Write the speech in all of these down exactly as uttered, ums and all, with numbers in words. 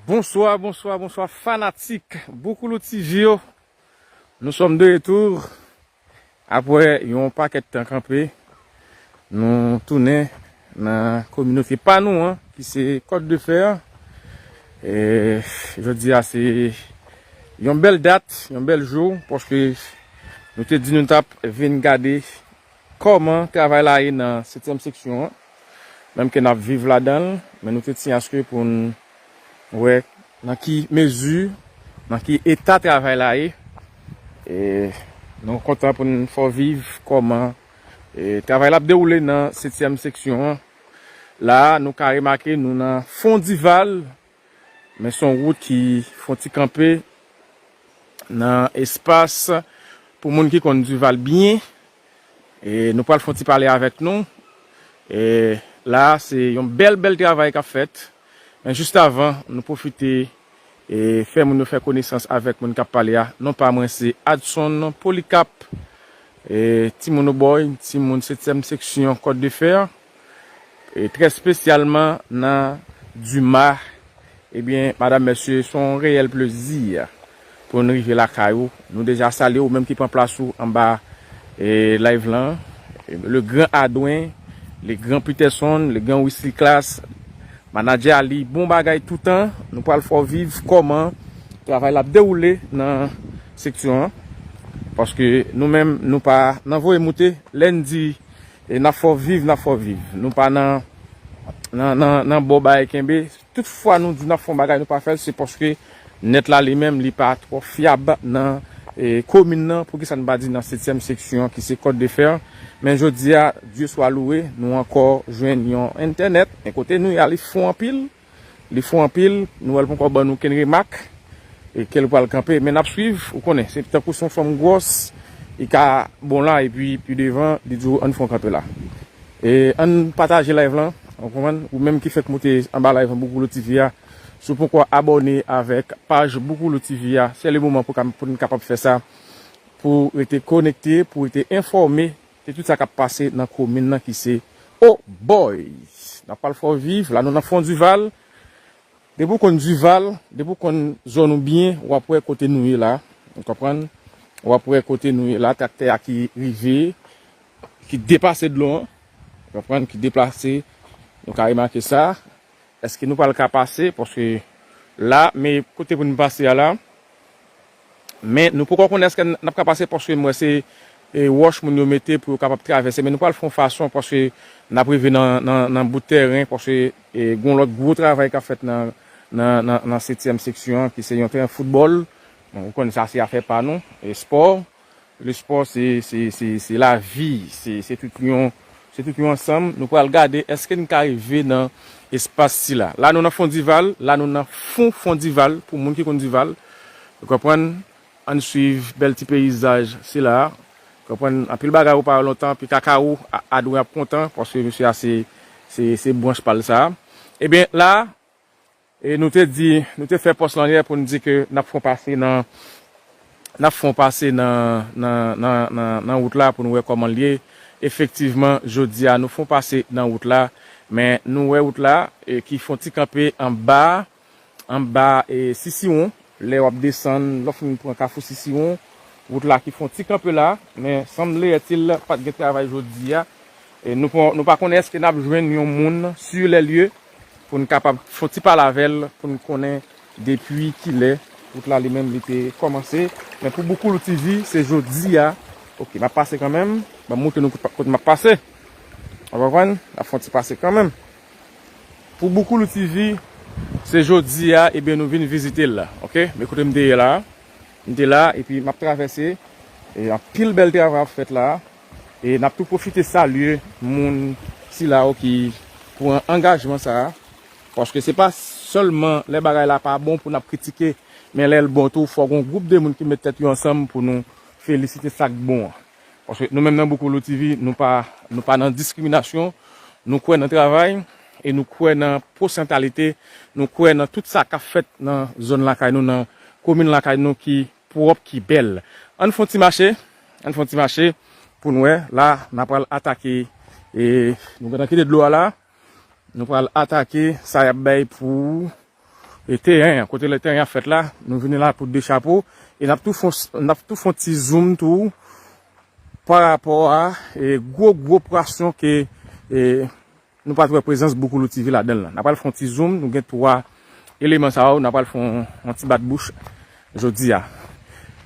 Bonswa, bonswa, bonswa, fanatik Boukoulou T V yo. Nou sòm de retou. Apre yon pakèt tan kanpe, nou tounen nan kominote pa nou an, ki se Kòt de Fè an. E jodi a se yon bèl dat, yon bèl jou, paske nou te di nou t ap vin gade kòman travay la ye nan setyèm seksyon an. Menm ke n ap viv ladan l, men nou te tyen aske pou n wè nan ki mezi, nan ki eta travay la ye. E nou kontan pou n fè w viv kòman, e, travay la ap dewoule nan setyèm seksyon an. La a, nou ka remake nou nan Fondival, men se yon wout ki fè yon ti kanpe nan espas pou moun ki konn Dival byen. E nou pral fè yon ti pale avèk nou. E la, se yon bèl, bèl travay k ap fèt. Men jis avan, nou pwofite e fè moun yo fè konesans avèk moun k ap pale a. Non pa mwen se Adson Polycarpe, e timoun Obòy, timoun setyèm seksyon Kòt de Fè, e trè espesyalman nan Dima. Ebyen, madam, mesye, se yon reyèl plezi pou n rive lakay ou. Nou deja salye ou menm ki pran plas ou anba e live lan. Le gran Adwen, le gran Peterson, le gran Wesley Class, Manadjè a li bon bagay toutan, nou pral fè w viv kòman travay la ap dewoule nan seksyon an. Paske nou menm, nou pa nan voye moute, lè n di e n ap fè w viv, n ap fè w viv. Nou pa nan, nan, nan, nan ba w bagay kenbe. Tout fwa nou di n ap fè yon bagay, nou pa fè l, se paske nèt la li menm, li pa twò fyab nan e komin nan, poukisa n pa di nan setyèm seksyon ki se Kòt de Fè. Men jodi a, Dye swa louwe, nou ankò jwenn yon entènèt. Men kote nou ye a, li fou anpil. Li fou anpil. Nou wè l poko ban nou kenn remak. E ke l pral kanpe. Men n ap swiv, ou konnen. Se tankou se yon fanm gwòs, li ka bon la, epi pi devan, li di w, ann fè yon kanpe la. E ann pataje live lan, ou konprann? Ou menm ki fèk moute anba live an Boukoulou T V a, si w poko abòne avèk paj Boukoulou T V a, se le moman pou ka, pou n kapab fè sa, pou rete konekte, pou rete enfòme de tout sa k ap pase nan komin nan ki se Obòy. N ap pral fè w viv, la nou nan Fondival. Depi w konn Dival, depi w konn zòn ou byen, w ap wè kote nou ye la. Ou konprann? W ap wè kote nou ye la, traktè a ki rive, ki depase dlo an. Ou konprann? Ki deplase. Nou ka remake sa. Èske nou pral ka pase? Paske la, men kote pou nou pase a la. Men nou poko konnen èske n ap ka pase paske m wè se e, wòch moun yo mete pou yo kapab travèse. Men nou pral fè yon fason paske n ap rive nan, nan, nan bout tèren paske e, gen yon lòt gwo travay k ap fèt nan, nan, nan, nan setyèm seksyon an ki se yon tèren foutbòl. Bon, ou konn sa se afè pa nou. E spò, le spò se, se, se, se lavi, se, se tout yon, se tout yon ansanm. Nou pral gade èske n ka rive nan espas sila. La nou nan Fondival, la nou nan fon Fondival, pou moun ki konn Dival. Ou konprann? Ann swiv bèl ti peyizaj sila. Konprann, anpil bagay ou pa wè lontan, epi kakao, a, Adwen ap kontan, paske mesye a se, se, se branch pa l sa. Ebyen, la, e nou te di, nou te fè pòs lan yè pou n di ke n ap fè yon pase nan, N ap fè yon pase nan, nan, nan, nan, nan wout la pou n wè kòman l ye. Efektivman, jodi a, nou fè yon pase nan wout la, men nou wè wout la, e, ki fè yon ti kanpe anba, anba, e, Sisiwon. Lè w ap desann, lè w fin pran Kafou Sisiwon, wout la ki fè yon ti kanpe la, men sanble ètil pa t gen travay jodi a. E nou pa, nou pa konnen èske n ap jwenn yon moun sur les lieux pou n kapab fè yon ti pale avè l, pou n konnen depi kilè wout la li menm li te kòmanse. Men pou Boukoulou T V, se jodi a. Ok, m ap pase kanmenm. Ban m montre nou kote, kote m ap pase. Ou konprann? N ap fè yon ti pase kanmenm. Pou Boukoulou T V, se jodi a, ebyen, nou vin vizite l la. Ok? Men kote m te ye la, m te la, epi m ap travèse. E anpil bèl travay ap fèt la. E n ap tou pwofite salye moun sila yo ki pran angajman sa a. Paske se pa sèlman lè bagay la pa bon pou n ap kritike, men lè l bon tou, fò gen yon gwoup de moun ki met tèt yo ansanm pou nou felisite sa k bon an. Paske nou menm nan Boukoulou T V, nou pa, nou pa nan diskriminasyon, nou kwè nan travay, e nou kwè nan pwosantalite, nou kwè nan tout sa k ap fèt nan zòn lakay nou, nan komin lakay nou ki pwòp, ki bèl. Ann fè yon ti mache, ann fè yon ti mache pou n wè. La, n a pral atake, e nou gentan kite dlo a la, nou pral atake sa y ap bay pou, e teren an, kote lè teren an fèt la, nou vini la pou dechapo, e n ap tou fè, n ap tou fè yon ti zoom tou, pa rapò a, e gwo, gwo pwasyon ke, e nou pa t wè prezans Boukoulou T V ladan l lan. N a pral fè yon ti zoom, nou gen twa eleman sa yo, n a pral fè yon, yon ti bat bouch jodi a.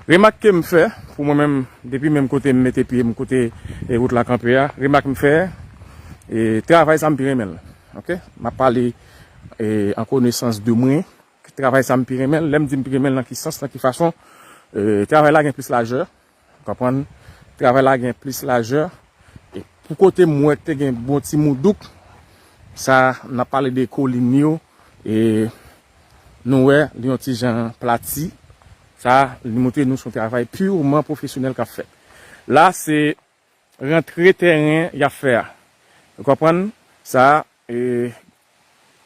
Remak ke m fè, pou mwen menm, depi menm kote m mete pye m, kote, e, wout la kanpe a, remak m fè, e, travay sa m pi renmen l. Ok? M ap pale, e, an konesans de mwen, travay sa m pi renmen l. Lè m di m pi renmen l, nan ki sans, nan ki fason, e, travay la gen plis lajè. Konprann? Travay la gen plis lajè. E pou kote m wè te gen bon ti moudouk, sa n ap pale de kolin yo, e nou wè li yon ti jan plati. Sa, li montre nou se yon travay pirman pwofesyonèl k ap fèt. La, se rantre teren y ap fè a. Ou konprann? Sa, e,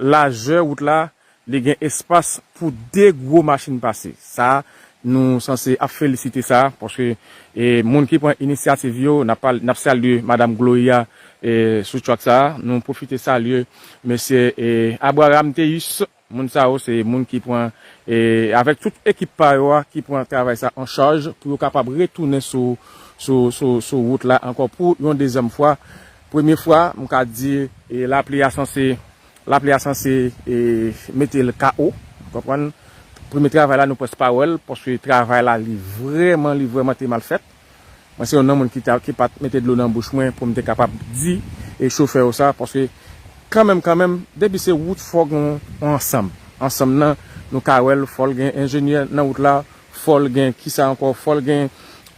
lajè wout la, li gen espas pou de gwo machin pase. Sa, nou sanse ap felisite sa, paske, e, moun ki pran inisyativ yo, n ap pal-, n ap salye Madam Gloria, e, sou track sa. Nou pwofite salye mesye, e, Abraham Theus. Moun sa yo, se moun ki pran, e, avèk tout ekip pa yo a, ki pran travay sa an chaj pou yo kapab retounen sou, sou, sou, sou wout la ankò pou yon dezyèm fwa. Premye fwa, m ka di, e, lapli a sanse, lapli a sanse, e, mete l K O. Ou konprann? Premye travay la, nou prèske pa wè l, paske travay la, li vrèman, li vrèman te mal fèt. Mwen se youn nan moun ki ta, ki pa t mete dlo nan bouch mwen pou m te kapab di, e, chofè yo sa, paske kanmenm, kanmenm, depi se wout, fò gen yon ansanm. Ansanm nan, nou ka wè l, fò l gen enjenyè nan wout la, fò l gen kisa ankò, fò l gen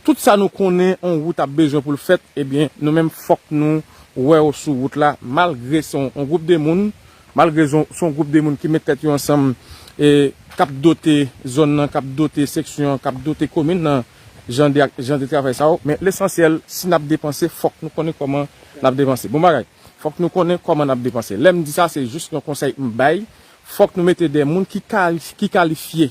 tout sa nou konnen yon wout ap bezwen pou l fèt, ebyen, nou menm fòk nou wè yo sou wout la, malgre se yon, yon gwoup de moun, malgre se yon, se yon gwoup de moun ki met tèt yo ansanm, e k ap dote zòn nan, k ap dote seksyon an, k ap dote komin nan, jan de, jan de travay sa yo. Men lesansyèl, si n ap depanse, fòk nou konnen kòman n ap depanse. Bon bagay, fòk nou konnen kòman n ap depanse. Lè m di sa, se jis yon konsèy m bay. Fòk nou mete de moun ki kal-, ki kalifye.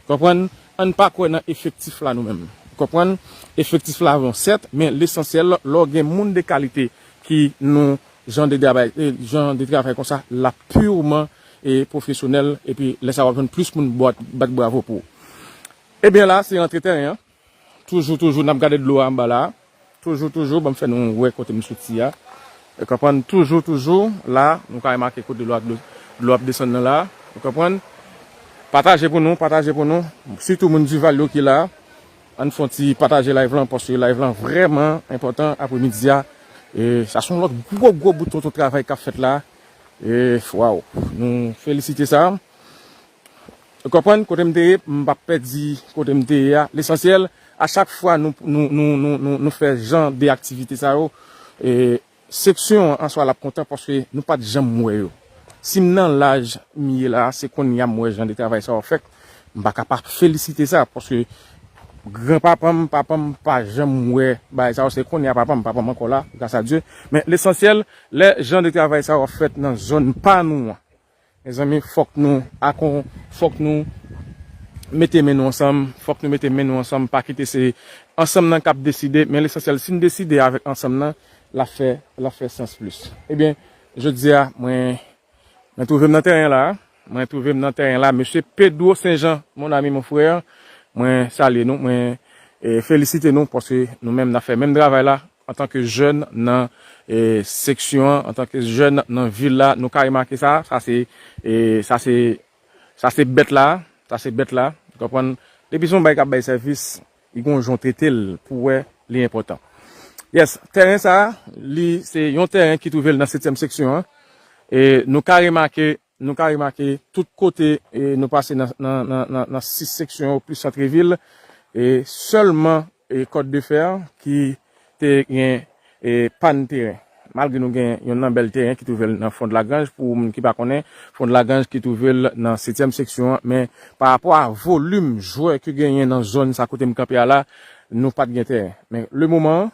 Konprann? Ann pa kwè nan efektif la nou menm. Konprann? Efektif la bon, sèt, men lesansyèl, lè w gen moun de kalite ki nan jan de travay, e, jan de travay konsa, l ap pirman, e, pwofesyonèl, epi lè sa w ap jwenn plis moun bat, bat bravo pou ou. Ebyen la, se rantre teren an. Toujou, toujou, n ap gade dlo a anba la. Toujou, toujou, ban m fè nou wè kote m soti a. Ou konprann? Toujou, toujou, la, nou ka remake kote dlo a, dlo, dlo ap desann nan la. Ou konprann? Pataje pou nou, pataje pou nou. Sitou moun Dival yo ki la. Ann fè yon ti pataje live lan, paske live lan vrèman enpòtan apremidi a. E sa se yon lòt gwo, gwo bout tonton travay k ap fèt la. E, waw, nou felisite sa. Ou konprann kote m te ye, m p ap pèdi kote m te ye a. Lesansyèl, a chak fwa nou, nou, nou, nou, nou, nou fè jan de aktivite sa yo, e, seksyon an an swa l ap kontan paske nou pa t janm wè yo. Si m nan laj m ye la, se kounye a m wè jan de travay sa yo fèt, m pa ka pa felisite sa, paske granpapa m, papa m pa janm wè bagay sa yo, se kounye a papa m, papa m ankò la, gras a Dye. Men lesansyèl, lè jan de travay sa yo ap fèt nan zòn pa nou an, mezanmi, fòk nou akon-, fòk nou mete men nou ansanm, fòk nou mete men nou ansanm, pa kite se ansanm nan k ap deside, men lesansyèl, si n deside avèk ansanm nan, l ap fè, l ap fè sans plis. Ebyen, jodi a, mwen, mwen twouve m nan tèren la, mwen twouve m nan tèren la, mesye Pedro Saint-Jean, mon ami, mon frère, mwen salye nou, mwen, e, felisite nou, paske nou menm, n ap fè menm travay la, antanke jèn nan, e, seksyon an, antanke jèn nan vil la, nou ka remake sa, sa se, e, sa se, sa se bèt la, sa se bèt la, ou konprann? Depi se yon bagay k ap bay sèvis, li gon jan w trete l pou wè li enpòtan. Yes, tèren sa, li se yon tèren ki twouve l nan setyèm seksyon an. E nou ka remake, nou ka remake tout kote e nou pase nan, nan, nan, nan, nan sis seksyon yo plis santrevil. E sèlman e Kòt de Fè ki te gen e pàn teren. Malgre nou gen yon nan bèl teren ki twouve l nan Fond Lagrange, pou moun ki pa konnen, Fond Lagrange ki twouve l nan setyèm seksyon an, men pa rapò a volim jwè ki genyen nan zòn sa kote m kanpe a la, nou pa t gen teren. Men le moman,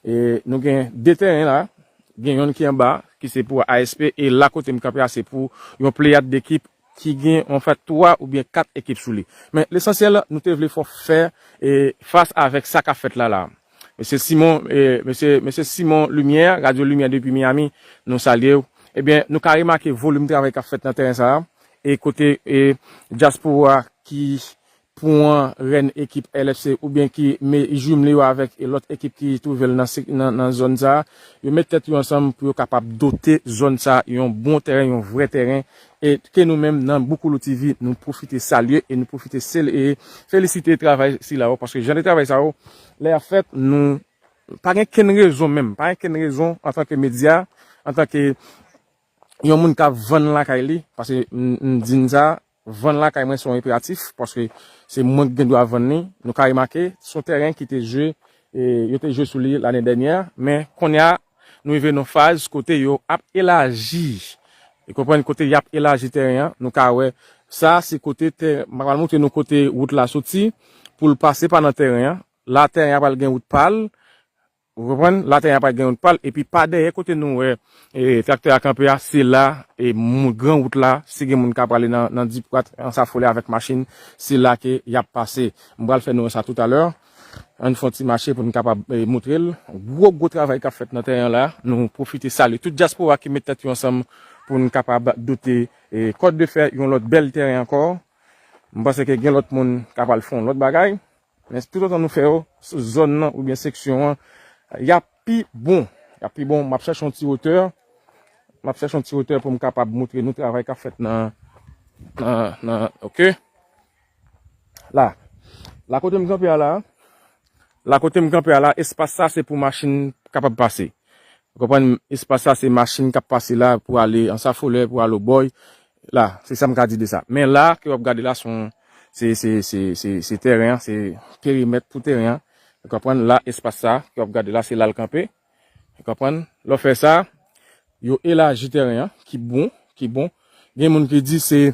e, nou gen de teren la, gen yonn ki anba, ki se pou A S P, e la kote m kanpe a, se pou yon pleyad dekip ki gen, anfèt, twa oubyen kat ekip sou li. Men lesansyèl, nou te vle fò fè e, fas avèk sa k ap fèt la, la. Mesye Simon, e, mesye, mesye Simon Limyè, Radyo Limyè depi Miami, nou salye w. Ebyen, nou ka remake volim travay k ap fèt nan tèren sa a, e kote e, dyaspora ki pran rèn ekip L F C oubyen ki me jimle yo avèk e lòt ekip ki twouve l nan, sek- nan, nan zòn sa a, yo met tèt yo ansanm pou yo kapab dote zòn sa a yon bon tèren, yon vrè tèren, e ke nou menm nan Boukoulou T V, nou pwofite salye e nou pwofite sel- e felisite travay sila yo, paske jan de travay sa yo, lè y ap fèt, nou pa gen kenn rezon menm, pa gen kenn rezon antanke medya, antanke yon moun k ap vann lakay li, paske m, m di n sa, vann lakay mwen se yon enperatif, paske se mwen ki gen dwa vann li. Nou ka remake, se yon tèren ki te jwe, e, yo te jwe sou li lane dènyè, men kounye a, nou rive nan faz kote yo ap elaji. E konprann kote y ap elaji tèren an, nou ka wè, sa se kote tè, m pral montre nou kote wout la soti, pou l pase pa nan tèren an. La, tèren an pral gen wout pa l, ou konprann? La, tèren an pral gen wout pa l, epi pa dèyè kote nou wè e, traktè a kanpe a, se la, e, mou- gran wout la, si gen moun k ap prale nan, nan Dipwat, Ansafolè avèk machin, se la ke y ap pase. M pral fè nou wè sa toutalè. Ann fè yon ti mache pou n kapab e, montre l. Gwo, gwo travay k ap fèt nan tèren an la. Nou pwofite salye tout dyaspora ki met tèt yo ansanm pou n kapab dote e, Kòt de Fè yon lòt bèl tèren ankò. M panse ke gen lòt moun k ap al fè yon lòt bagay. Men toutotan nou fè yo sou zòn nan oubyen seksyon an, y ap pi bon. Y ap pi bon. M ap chèche yon ti wotè. M ap chèche yon ti wotè pou m kapab montre nou travay k ap fèt nan, nan, nan, oke. La. La kote m kanpe a la. La kote m kanpe a la, espas sa se pou machin kapab pase. Ou konprann, espas sa se machin k ap pase la pou ale Ansafolè, pou ale Obòy. La, se sa m ka di de sa. Men la, ke w ap gade la, se yon, se, se, se, se, se tèren an, se perimèt pou tèren an. Ou konprann, la, espas sa, ke w ap gade la, se la l kanpe. Ou konprann, lè w fè sa, yo elaji tèren an, ki bon, ki bon. Gen moun ki di se,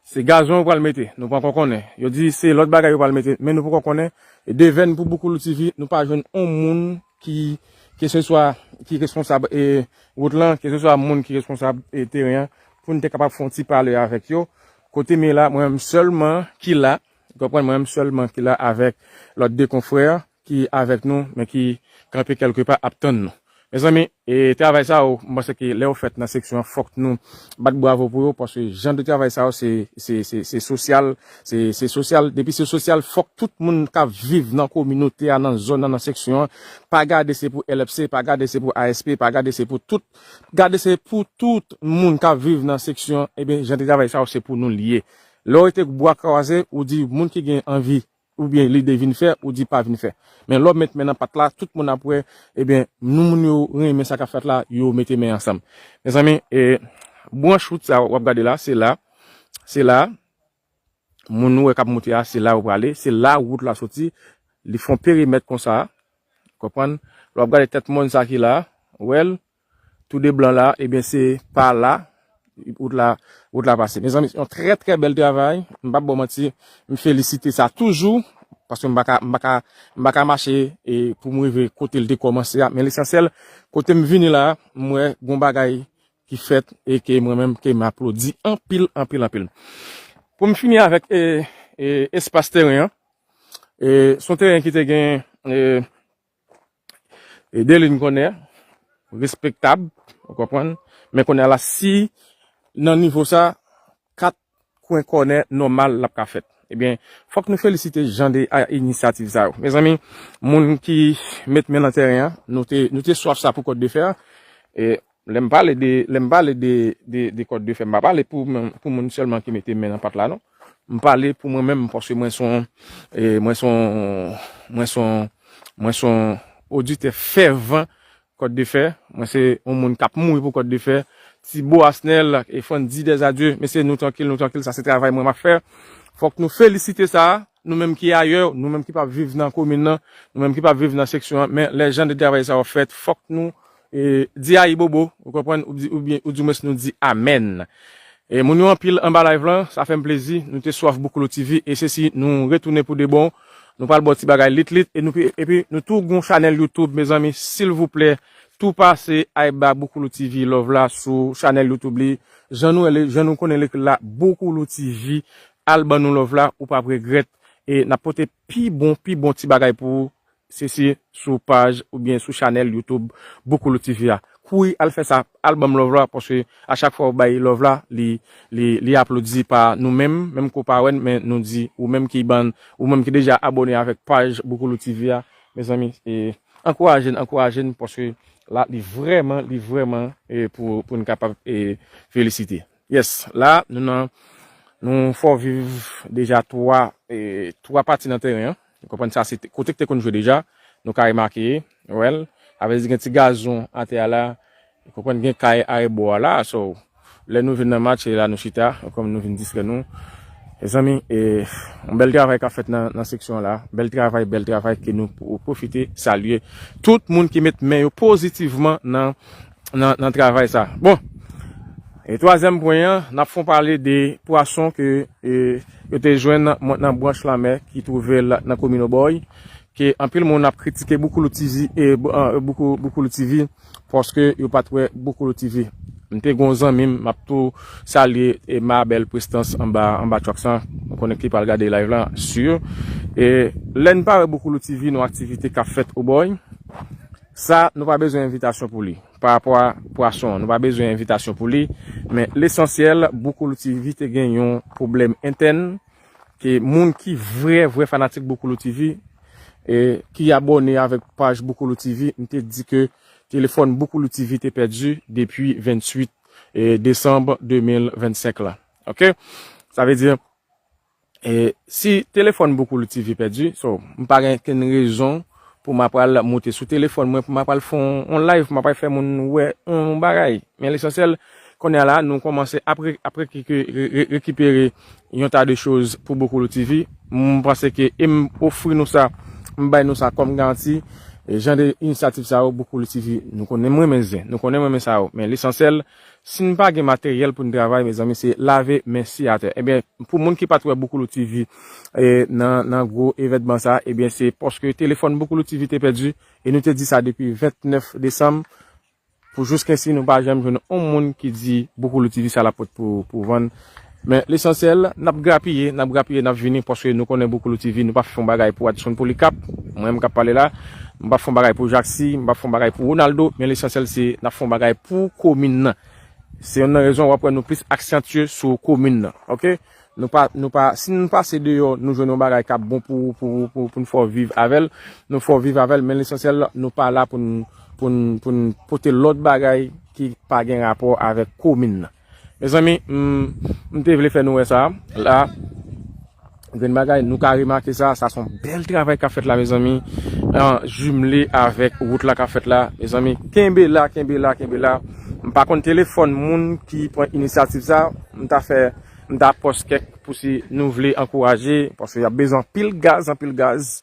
se gazon yo pral mete, nou pa ankò konnen. Yo di se lòt bagay yo pral mete, men nou poko konnen. E devèn pou Boukoulou T V, nou pa jwenn yon moun ki, keseswa ki responsab e wout lan, keseswa moun ki responsab e teren an, pou n te kapab fè yon ti pale avèk yo. Kote m ye la, mwen menm sèlman ki la, ou konprann, mwen menm sèlman ki la avèk lòt de konfrè ki avèk nou, men ki kanpe kèlkepa ap tann nou. Mezanmi, e travay sa yo, m panse ke lè yo fèt nan seksyon an, fòk nou bat bravo pou yo, paske jan de travay sa yo, se, se, se, se sosyal, se, se sosyal. Depi se sosyal, fòk tout moun k ap viv nan kominote a, nan zòn nan, nan seksyon an, pa gade se pou L F C, pa gade se pou A S P, pa gade se pou tout, gade se pou tout moun k ap viv nan seksyon an, ebyen, jan de travay sa yo, se pou nou l ye. Lè w rete bwa kwaze, ou di moun ki gen anvi oubyen lide vin fè, ou di pa vin fè. Men lè w met men nan pat la, tout moun ap wè, ebyen, nou moun yo renmen sa k ap fèt la, yo mete men ansanm. Mezanmi, e, branch wout sa w ap gade la, se la, se la, moun nou wè k ap monte a, se la yo prale, se la wout la soti, li fè yon perimèt konsa, konprann? Lè w ap gade tèt mòn sa ki la, ou wè l, tou de blan la, ebyen, se pa la, wout la, wout la pase. Mezanmi, se yon trè, trè bèl travay. M p ap ba w manti, m felisite sa toujou, paske m pa ka, m pa ka, m pa ka mache e pou m rive kote l te kòmanse a. Men lesansyèl, kote m vini la, m wè gon bagay ki fèt e ke mwen menm, ke m aplodi anpil, anpil, anpil. Pou m fini avèk e, e, espas teren an. E, se yon teren ki te gen, e, e, de liy kònè, respektab, ou konprann. Men kounye a la, si nan nivo sa, kat kwen kònè nòmal l ap ka fèt. Ebyen, fòk nou felisite jan de a, inisyativ sa yo. Mezanmi, moun ki met men nan teren an, nou te, nou te swaf sa pou Kòt de Fè a. E lè m pale de, lè m pale de, de, de Kòt de Fè, m pa pale pou, pou moun sèlman ki mete men nan pat la, non. M pale pou mwen menm, paske mwen se yon, e, mwen se yon, mwen se yon, mwen se yon oditè fèvan Kòt de Fè. Mwen se yon moun k ap mouri pou Kòt de Fè. Tibo Asnel, e Frandy Dèzadye, mesye, nou trankil, nou trankil, sa se travay mwen m ap fè. Fòk nou felisite sa, nou menm ki ayè, nou menm ki p ap viv nan komin nan, nou menm ki p ap viv nan seksyon an, men lè jan de travay sa yo fèt, fòk nou, e, di ayibobo, ou konprann, ou di, oubyen, ou di mwens nou di amèn. E moun yo anpil anba live lan, sa fè m plezi, nou te swaf Boukoulou T V, e sesi nou retounen pou de bon, nou pral ba w ti bagay lit lit, e nou, epi nou tou gon chanèl YouTube, mezanmi, silvouplè, tou pase al ba Boukoulou T V love la sou chanèl YouTube li, jan nou rele, jan nou konnen l ekri la, Boukoulou T V, al ban nou love la, ou p ap regrèt, e n ap pote pi bon, pi bon ti bagay pou ou, se, se sou paj oubyen sou chanèl YouTube Boukoulou T V a. Kouri al fè sa, al ban m love la, paske a chak fwa ou bay love la, li, li, li aplodi pa nou menm, menm ke w pa wè n, men nou di, ou menm ki ban, ou menm ki deja abòne avèk paj Boukoulou T V a, mezanmi, e, ankouraje n, ankouraje n, paske la, li vrèman, li vrèman, e, pou, pou n kapab, e, felisite. Yes, la, nou nan, nou fè w viv deja twa, e, twa pati nan teren an. Ou konprann sa, se te, kote k te konn jwe deja. Nou ka remake, ou wè l. Sa vle di gen ti gazon atè a la. Ou konprann gen kay arebò a la. So, lè nou vin nan match, se la nou chita. Ou konprann nou vin distrè nou. Mezanmi, e, yon bèl travay k ap fèt nan, nan seksyon an la. Bèl travay, bèl travay ke nou p-, pwofite salye tout moun ki met men yo pozitivman nan nan, nan travay sa. Bon, e twazyèm pwen an, n ap fè w pale de pwason ke, e, yo te jwenn nan, nan branch lanmè ki twouve l nan komin Obòy, ke anpil moun ap kritike Boukoulou T V, e, Bou-, e, Boukou-, Boukoulou T V, paske yo pa t wè Boukoulou T V. M te gon zanmi m, m ap tou salye, e, ma bèl Prestans anba, anba Trucks lan. Mwen konnen ki pral gade live lan, si. E, lè n pa wè Boukoulou T V, nan aktivite k ap fèt Obòy, sa, nou pa bezwen envitasyon pou li. Pa rapò a pwason an, nou pa bezwen envitasyon pou li. Men lesansyèl, Boukoulou T V te gen yon pwoblèm entèn, ke moun ki vrè, vrè fanatik Boukoulou T V, e ki abòne avèk paj Boukoulou T V, m te di ke telefòn Boukoulou T V te pèdi depi venntuit, e, desanm de mil vennsenk la. Oke? Sa vle di, e, si telefòn Boukoulou T V pèdi, so, m pa gen okenn rezon pou m apral moute sou telefòn mwen, pou m apral fè yon, yon live, pou m apral fè moun wè yon bagay. Men lesansyèl, kounye a la, nou kòmanse ap re-, ap re-, re-, re-, rekipere yon ta de choz pou Boukoulou T V. M panse ke, e m ofri nou sa, m bay nou sa kòm garanti, e jan de inisyativ sa yo, Boukoulou T V, nou konnen m renmen zen, nou konnen m renmen sa yo. Men lesansyèl, si n pa gen materyèl pou n travay, mezanmi, se lave men si atè. Ebyen, pou moun ki pa t wè Boukoulou T V, e, nan, nan gwo evènman sa, ebyen, se paske telefòn Boukoulou T V te pèdi, e nou te di sa depi vennèf desanm, pou jiskaprezan nou pa janm jwenn yon moun ki di Boukoulou T V sa l ap pot pou, pou vann. Men lesansyèl, n ap grapiye, n ap grapiye, n ap vini, paske nou konnen Boukoulou T V, nou pa fè yon bagay pou Adson Polycarpe, mwen menm k ap pale la, nou pa fè yon bagay pou Jaksy, nou pa fè yon bagay pou Ronaldo, men lesansyèl se n ap fè yon bagay pou komin nan. Se youn nan rezon w ap wè nou plis aksantye sou komin nan, oke? Nou pa, nou pa, si nou pase deyò, nou jwenn yon bagay k ap bon pou, pou, pou, pou n fè w viv avè l, nou fè w viv avè l, men lesansyèl, nou pa la pou n, pou n, pou n pote lòt bagay ki pa gen rapò avèk komin nan. Mezanmi, m, m te vle fè nou wè sa, la, grenn bagay, nou ka remake sa, sa se yon bèl travay k ap fèt la, mezanmi, an, jimle avèk wout la k ap fèt la, mezanmi, kenbe la, kenbe la, kenbe la. M pa konn telefòn moun ki pran inisyativ sa, m ta fè, m ta pòs kèk pou si nou vle ankouraje, paske y ap bezwen anpil gaz, anpil gaz,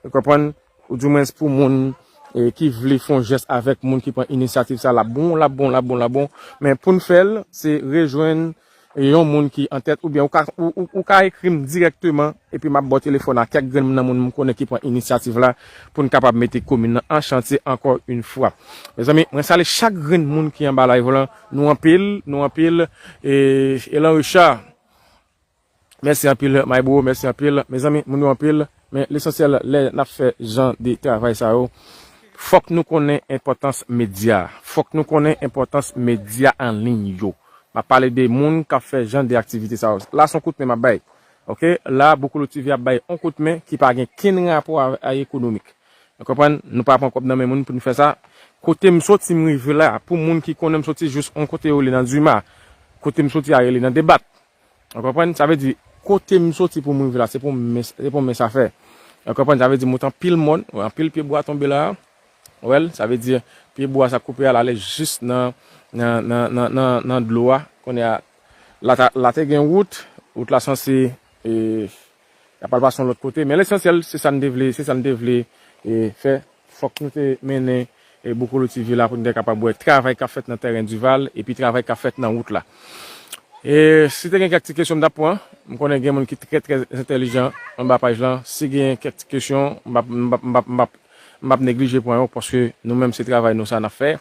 ou konprann, oudimwens pou moun, e, ki vle fè yon jès avèk moun ki pran inisyativ sa, l ap bon, l ap bon, l ap bon, l ap bon. Men pou n fè l, se rejwenn yon moun ki antèt, oubyen ou ka, ou, ou, ou ka ekri m dirèkteman, epi m ap ba w telefòn a kèk grenn nan moun m konnen ki pran inisyativ la, pou n kapab mete komin nan an chantye ankò yon fwa. Mezanmi, mwen salye chak grenn moun ki anba live lan, nou anpil, nou anpil, e, Elan Richard, Mèsi anpil, my bro, mèsi anpil. Mezanmi, moun yo anpil, men lesansyèl, lè n ap fè jan de travay sa yo, fòk nou konnen enpòtans medya. Fòk nou konnen enpòtans medya an liy yo. M ap pale de moun k ap fè jan de aktivite sa yo. La, se yon kout men m ap bay. Oke? La, Boukoulou T V ap bay yon kout men ki pa gen kenn rapò a, a ekonomik. Ou konprann? Nou pa pran kòb nan men moun pou nou fè sa. Kote m soti, m rive la. Pou moun ki konnen m soti jis yon kote yo rele nan Dima. Kote m soti a rele nan Debat. Ou konprann? Sa vle di, kote m soti pou m rive la, se pou men, se pou men sa fè. Ou konprann? Sa vle di, m wè anpil mòn, anpil pye bwa tonbe la. Ou wè l? Sa vle di, pye bwa sa koupe a, l ale jis nan, nan, nan, nan, nan, nan dlo a. Kounye a, la, ta- la te gen wout, wout la sanse, e, y ap al pase yon lòt kote. Men lesansyèl, se sa n te vle, se sa n te vle, e, fè. Fòk nou te mennen, e, Boukoulou T V la pou n te kapab wè travay k ap fèt nan tèren Dival epi travay k ap fèt nan wout la. E si te gen kèk ti kesyon m t ap pran, m konnen gen moun ki trè, trè entèlijan anba paj lan. Si gen kèk ti kesyon, m p ap, m p ap, m p ap, m p ap, m p ap neglije pran yo, paske nou menm se travay nou sa n ap fè.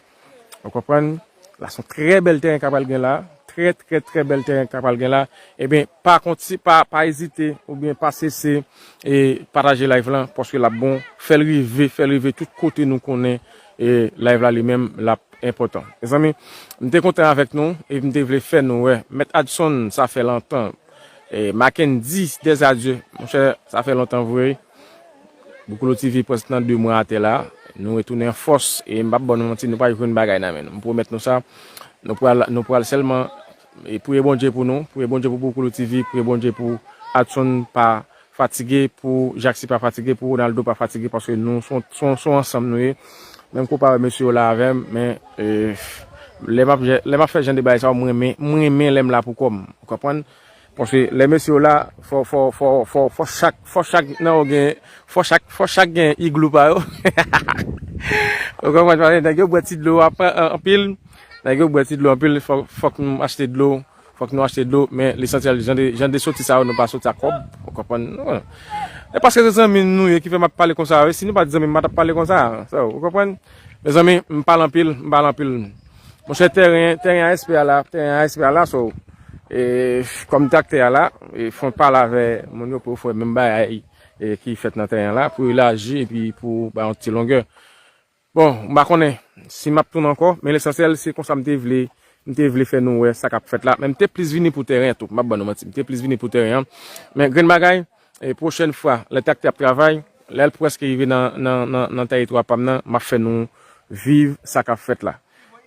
Ou konprann? La se yon trè bèl tèren k ap pral gen la. Trè, trè, trè bèl tèren k ap pral gen la. Ebyen, pa konti, pa, pa ezite oubyen pa sese e pataje live lan, paske l ap bon. Fè l rive, fè l rive tout kote nou konnen e live la li menm, l ap enpòtan. Mezanmi, m te kontan avèk nou e m te vle fè nou wè. Mèt Adson, sa fè lontan. E Mackendy, Dèzadye, monchè, sa fè lontan vre. Boukoulou T V prèske nan de mwa atè la. Nou retounen an fòs e m p ap ba nou manti, nou pa jwenn bagay nan men nou. M pwomèt nou sa. Nou pral, nou pral sèlman e priye Bondye pou nou, priye Bondye pou Boukoulou T V, priye Bondye pou Adson pa fatige, pou Jacksy pa fatige, pou Ronaldo pa fatige, paske nou se yon, se yon, se yon ansanm nou ye. Menm kou pa wè mesye yo la avè m, men e, lè m ap, lè m ap fè jan de bagay sa yo, m renmen, m renmen lè m la pou kò m. Ou konprann? Paske lè mesye yo la, fò, fò, fò, fò, fò chak, fò chak nan yo gen, fò chak, fò chak gen iglou pa yo. Ou konprann, paske nèg yo bwè ti dlo ap, an- anpil. Nèg yo bwè ti dlo anpil, fò, fòk nou achte dlo. Fòk nou achte dlo, men lesansyèl, jan de, jan de soti sa yo, nou pa soti ak kòb. Ou konprann? Non. E paske se zanmi nou ye ki fè m ap pale konsa, wi. Si nou pa t zanmi, m pa t ap pale konsa. So, ou konprann? Mezanmi, m pale anpil, m pale anpil. Monchè, tèren, tèren A S P a la, tèren A S P a la, so, e, kòm traktè a la, e, fò n pale avè moun yo pou yo fè menm bagay, e, ki fèt nan tèren an la, pou elaji epi pou bay yon ti longè. Bon, m pa konnen si m ap tounen ankò, men lesansyèl, se konsa m te vle, m te vle fè nou wè sa k ap fèt la. Men m te plis vini pou tèren an tou, m ap ban nou manti, m te plis vini pou tèren an. Men grenn bagay, e, pwochèn fwa, lè traktè ap travay, lè l prèske rive nan, nan, nan, nan tèritwa pa m nan, m ap fè nou viv sa k ap fèt la.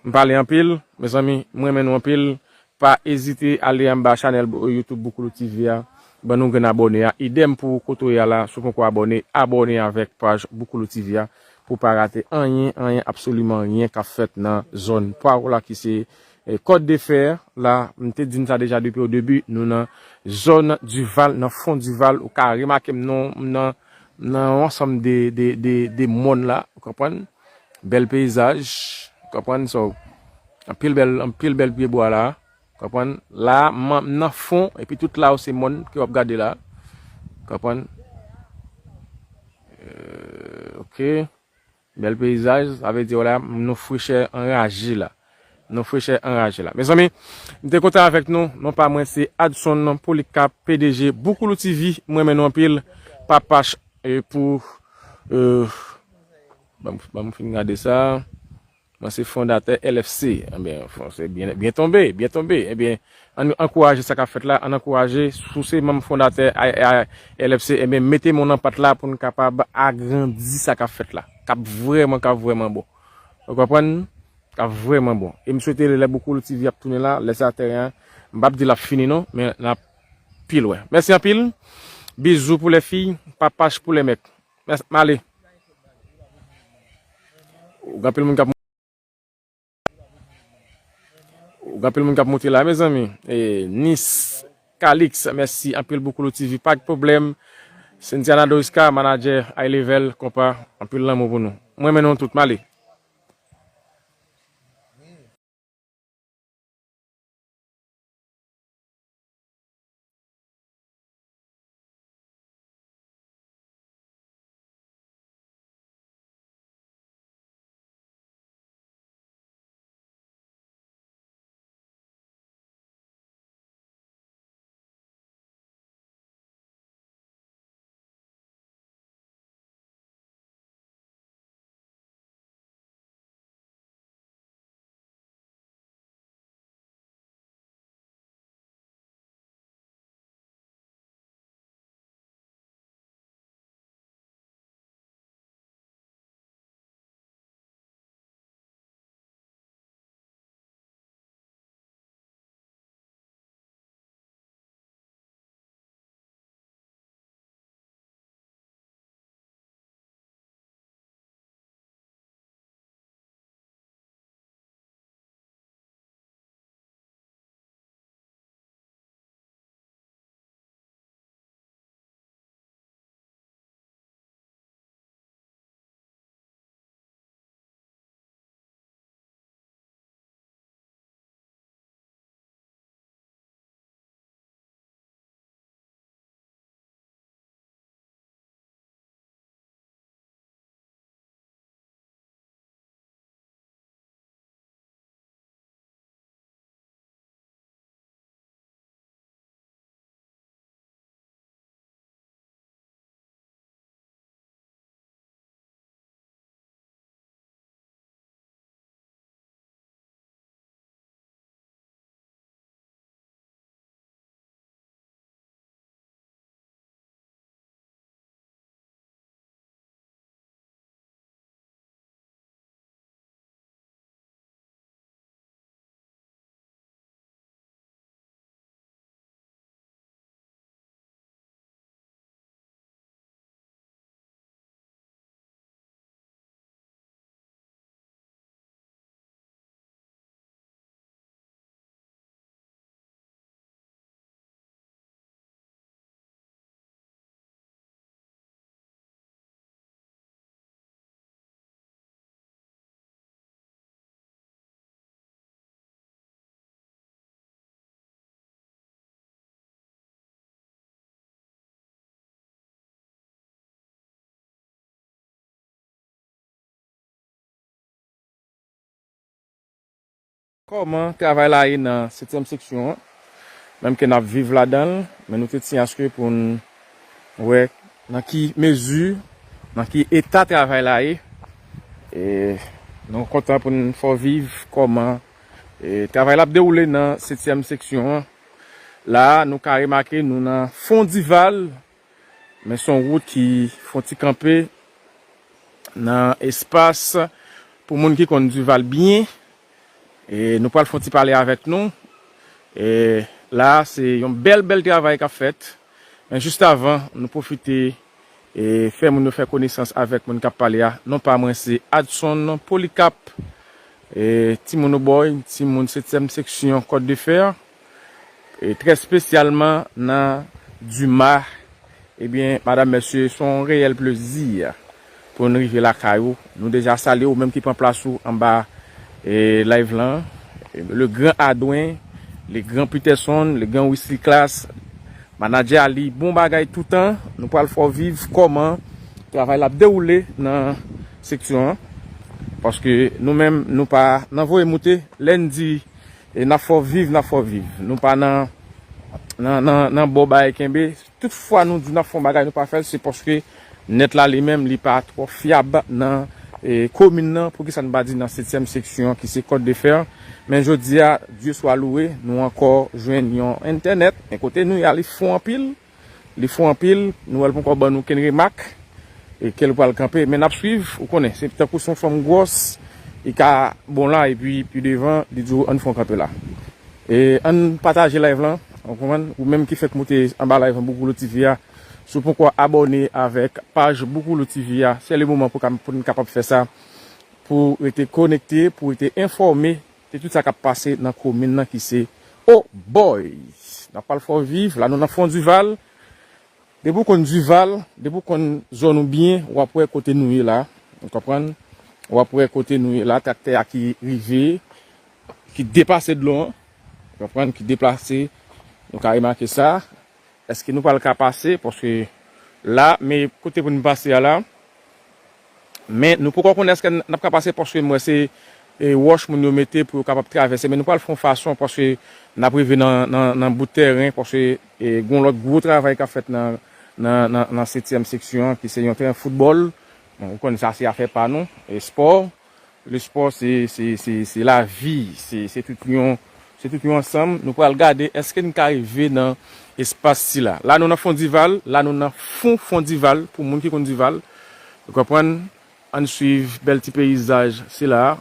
M pale anpil, mezanmi, m renmen nou anpil. Pa ezite ale anba chanèl Bou- YouTube Boukoulou T V a. Ban nou grenn abòne a. Idèm pou kote w ye a la, si w poko abòne, abòne avèk paj Boukoulou T V a pou w pa rate anyen, anyen, absoliman anyen k ap fèt nan zòn pa w la ki se, e, Kòt de Fè la. M te di n sa deja depi o debi, nou nan zòn Dival, nan fon Dival. Ou ka remake m nan, nan, nan yon ansanm de, de, de, de mòn la, ou konprann? Bèl peyizaj, ou konprann? So, anpil bèl, anpil bèl pye bwa la. Konprann? La, m nan fon, epi tout la yo se mòn ke w ap gade la. Konprann? Euh, ok. Bèl peyizaj, sa vle di la, nou frechè anraje la. Nou frechè anraje la. Mezanmi, m te kontan avèk nou. Non pa mwen se Adson Polycarpe, P D G Boukoulou T V. Mwen renmen nou anpil. Papach, e pou, euh, ban m, ban m fin gade sa. Mwen se fondatè L F C. Ebyen, fon- se byen, byen tonbe, byen tonbe. Ebyen, ann ankouraje sa k ap fèt la, ann ankouraje, si w se manm fondatè a, a L F C, ebyen, mete men w nan pat la pou n kapab agrandi sa k ap fèt la. K ap vrèman, k ap vrèman bon. Ou konprann? K ap vrèman bon. E m swete lè Boukoulou T V ap tounen la, lè sa tèren an, m p ap di l ap fini non, men l ap pi lwen. Mèsi anpil. Bizou pou lè fi, papach pou lè mèk. Mèsi, m ale. Ou gen anpil moun k ap Ou gen anpil moun k ap monte la, mezanmi. E, Nis, Calix, mèsi anpil Boukoulou T V, pa gen pwoblèm. Cynthia Nadoriska, manadjè, High Level, konpa, anpil lanmou pou nou. Mwen renmen nou tout, m ale. Kòman travay la ye nan setyèm seksyon an? Menm ke n ap viv ladan l, men nou te tyen aske pou n wè nan ki mezi, nan ki eta travay la ye. E nou kontan pou n fè w viv kòman, e, travay la ap dewoule nan setyèm seksyon an. La a, nou ka remake nou nan Fondival, men se yon wout ki fè yon ti kanpe nan espas pou moun ki konn Dival byen. E nou pral fè yon ti pale avèk nou. E la, se yon bèl, bèl travay k ap fèt. Men jis avan, nou pwofite e fè moun yo fè konesans avèk moun k ap pale a. Non pa mwen, se Adson Polikap, e timoun Obòy, timoun setyèm seksyon Kòt de Fè, e trè espesyalman nan Dima. Ebyen, madam, mesye, se yon reyèl plezi pou n rive lakay ou. Nou deja salye ou menm ki pran plas ou anba, e, live lan. Le Grand Adwen, le Grand Peterson, le Grand Wisly Class, Manadjè Ali, bon bagay toutan. Nou pral fè w viv kòman travay la ap dewoule nan seksyon an. Paske nou menm, nou pa nan voye moute. Lè n di, e, n ap fè w viv, n ap fè w viv. Nou pa nan, nan, nan, nan bò bay kenbe. Tout fwa nou di n ap fè yon bagay, nou pa fè l, se paske nèt la li menm, li pa twò fyab nan, e, komin nan. Poukisa n pa di nan setyèm seksyon an ki se Kòt de Fè? Men jodi a, Dye swa louwe, nou ankò jwenn yon entènèt. Men kote nou ye a, li fò anpil. Li fò anpil. Nou wè l poko ban nou kenn remak. E ke l pral kanpe. Men n ap swiv, ou konnen. Se tankou se yon fanm gwòs, li ka bon la, epi pi devan, li di w, ann fè yon kanpe la. E ann pataje live lan, ou konprann? Ou menm ki fèk moute anba live an Boukoulou T V a, si w poko abòne avèk paj Boukoulou T V a, se le moman pou ka, pou n kapab fè sa, pou rete konekte, pou rete enfòme de tout sa k ap pase nan komin nan ki se Obòy. N ap pral fè w viv, la nou nan Fondival. Depi w konn Dival, depi w konn zòn ou byen, w ap wè kote nou ye la. Ou konprann? W ap wè kote nou ye la, traktè a ki rive, ki depase dlo an. Ou konprann? Ki deplase. Nou ka remake sa. Èske nou pral ka pase? Paske la, men kote pou nou pase a la. Men nou poko konnen èske n ap ka pase paske m wè se, e, wòch moun yo mete pou yo kapab travèse. Men nou pral fè yon fason paske n ap rive nan, nan, nan bout tèren paske, e, gen yon lòt gwo travay k ap fèt nan, nan, nan, nan setyèm seksyon an ki se yon tèren foutbòl. Bon, ou konn sa se afè pa nou, e, spò. Lespò se, se, se, se lavi, se, se tout yon, se tout yon ansanm. Nou pral gade èske n ka rive nan espas sila. La nou nan Fondival, la nou nan fon Fondival, pou moun ki konn Dival. Ou konprann? Ann swiv bèl ti peyizaj sila.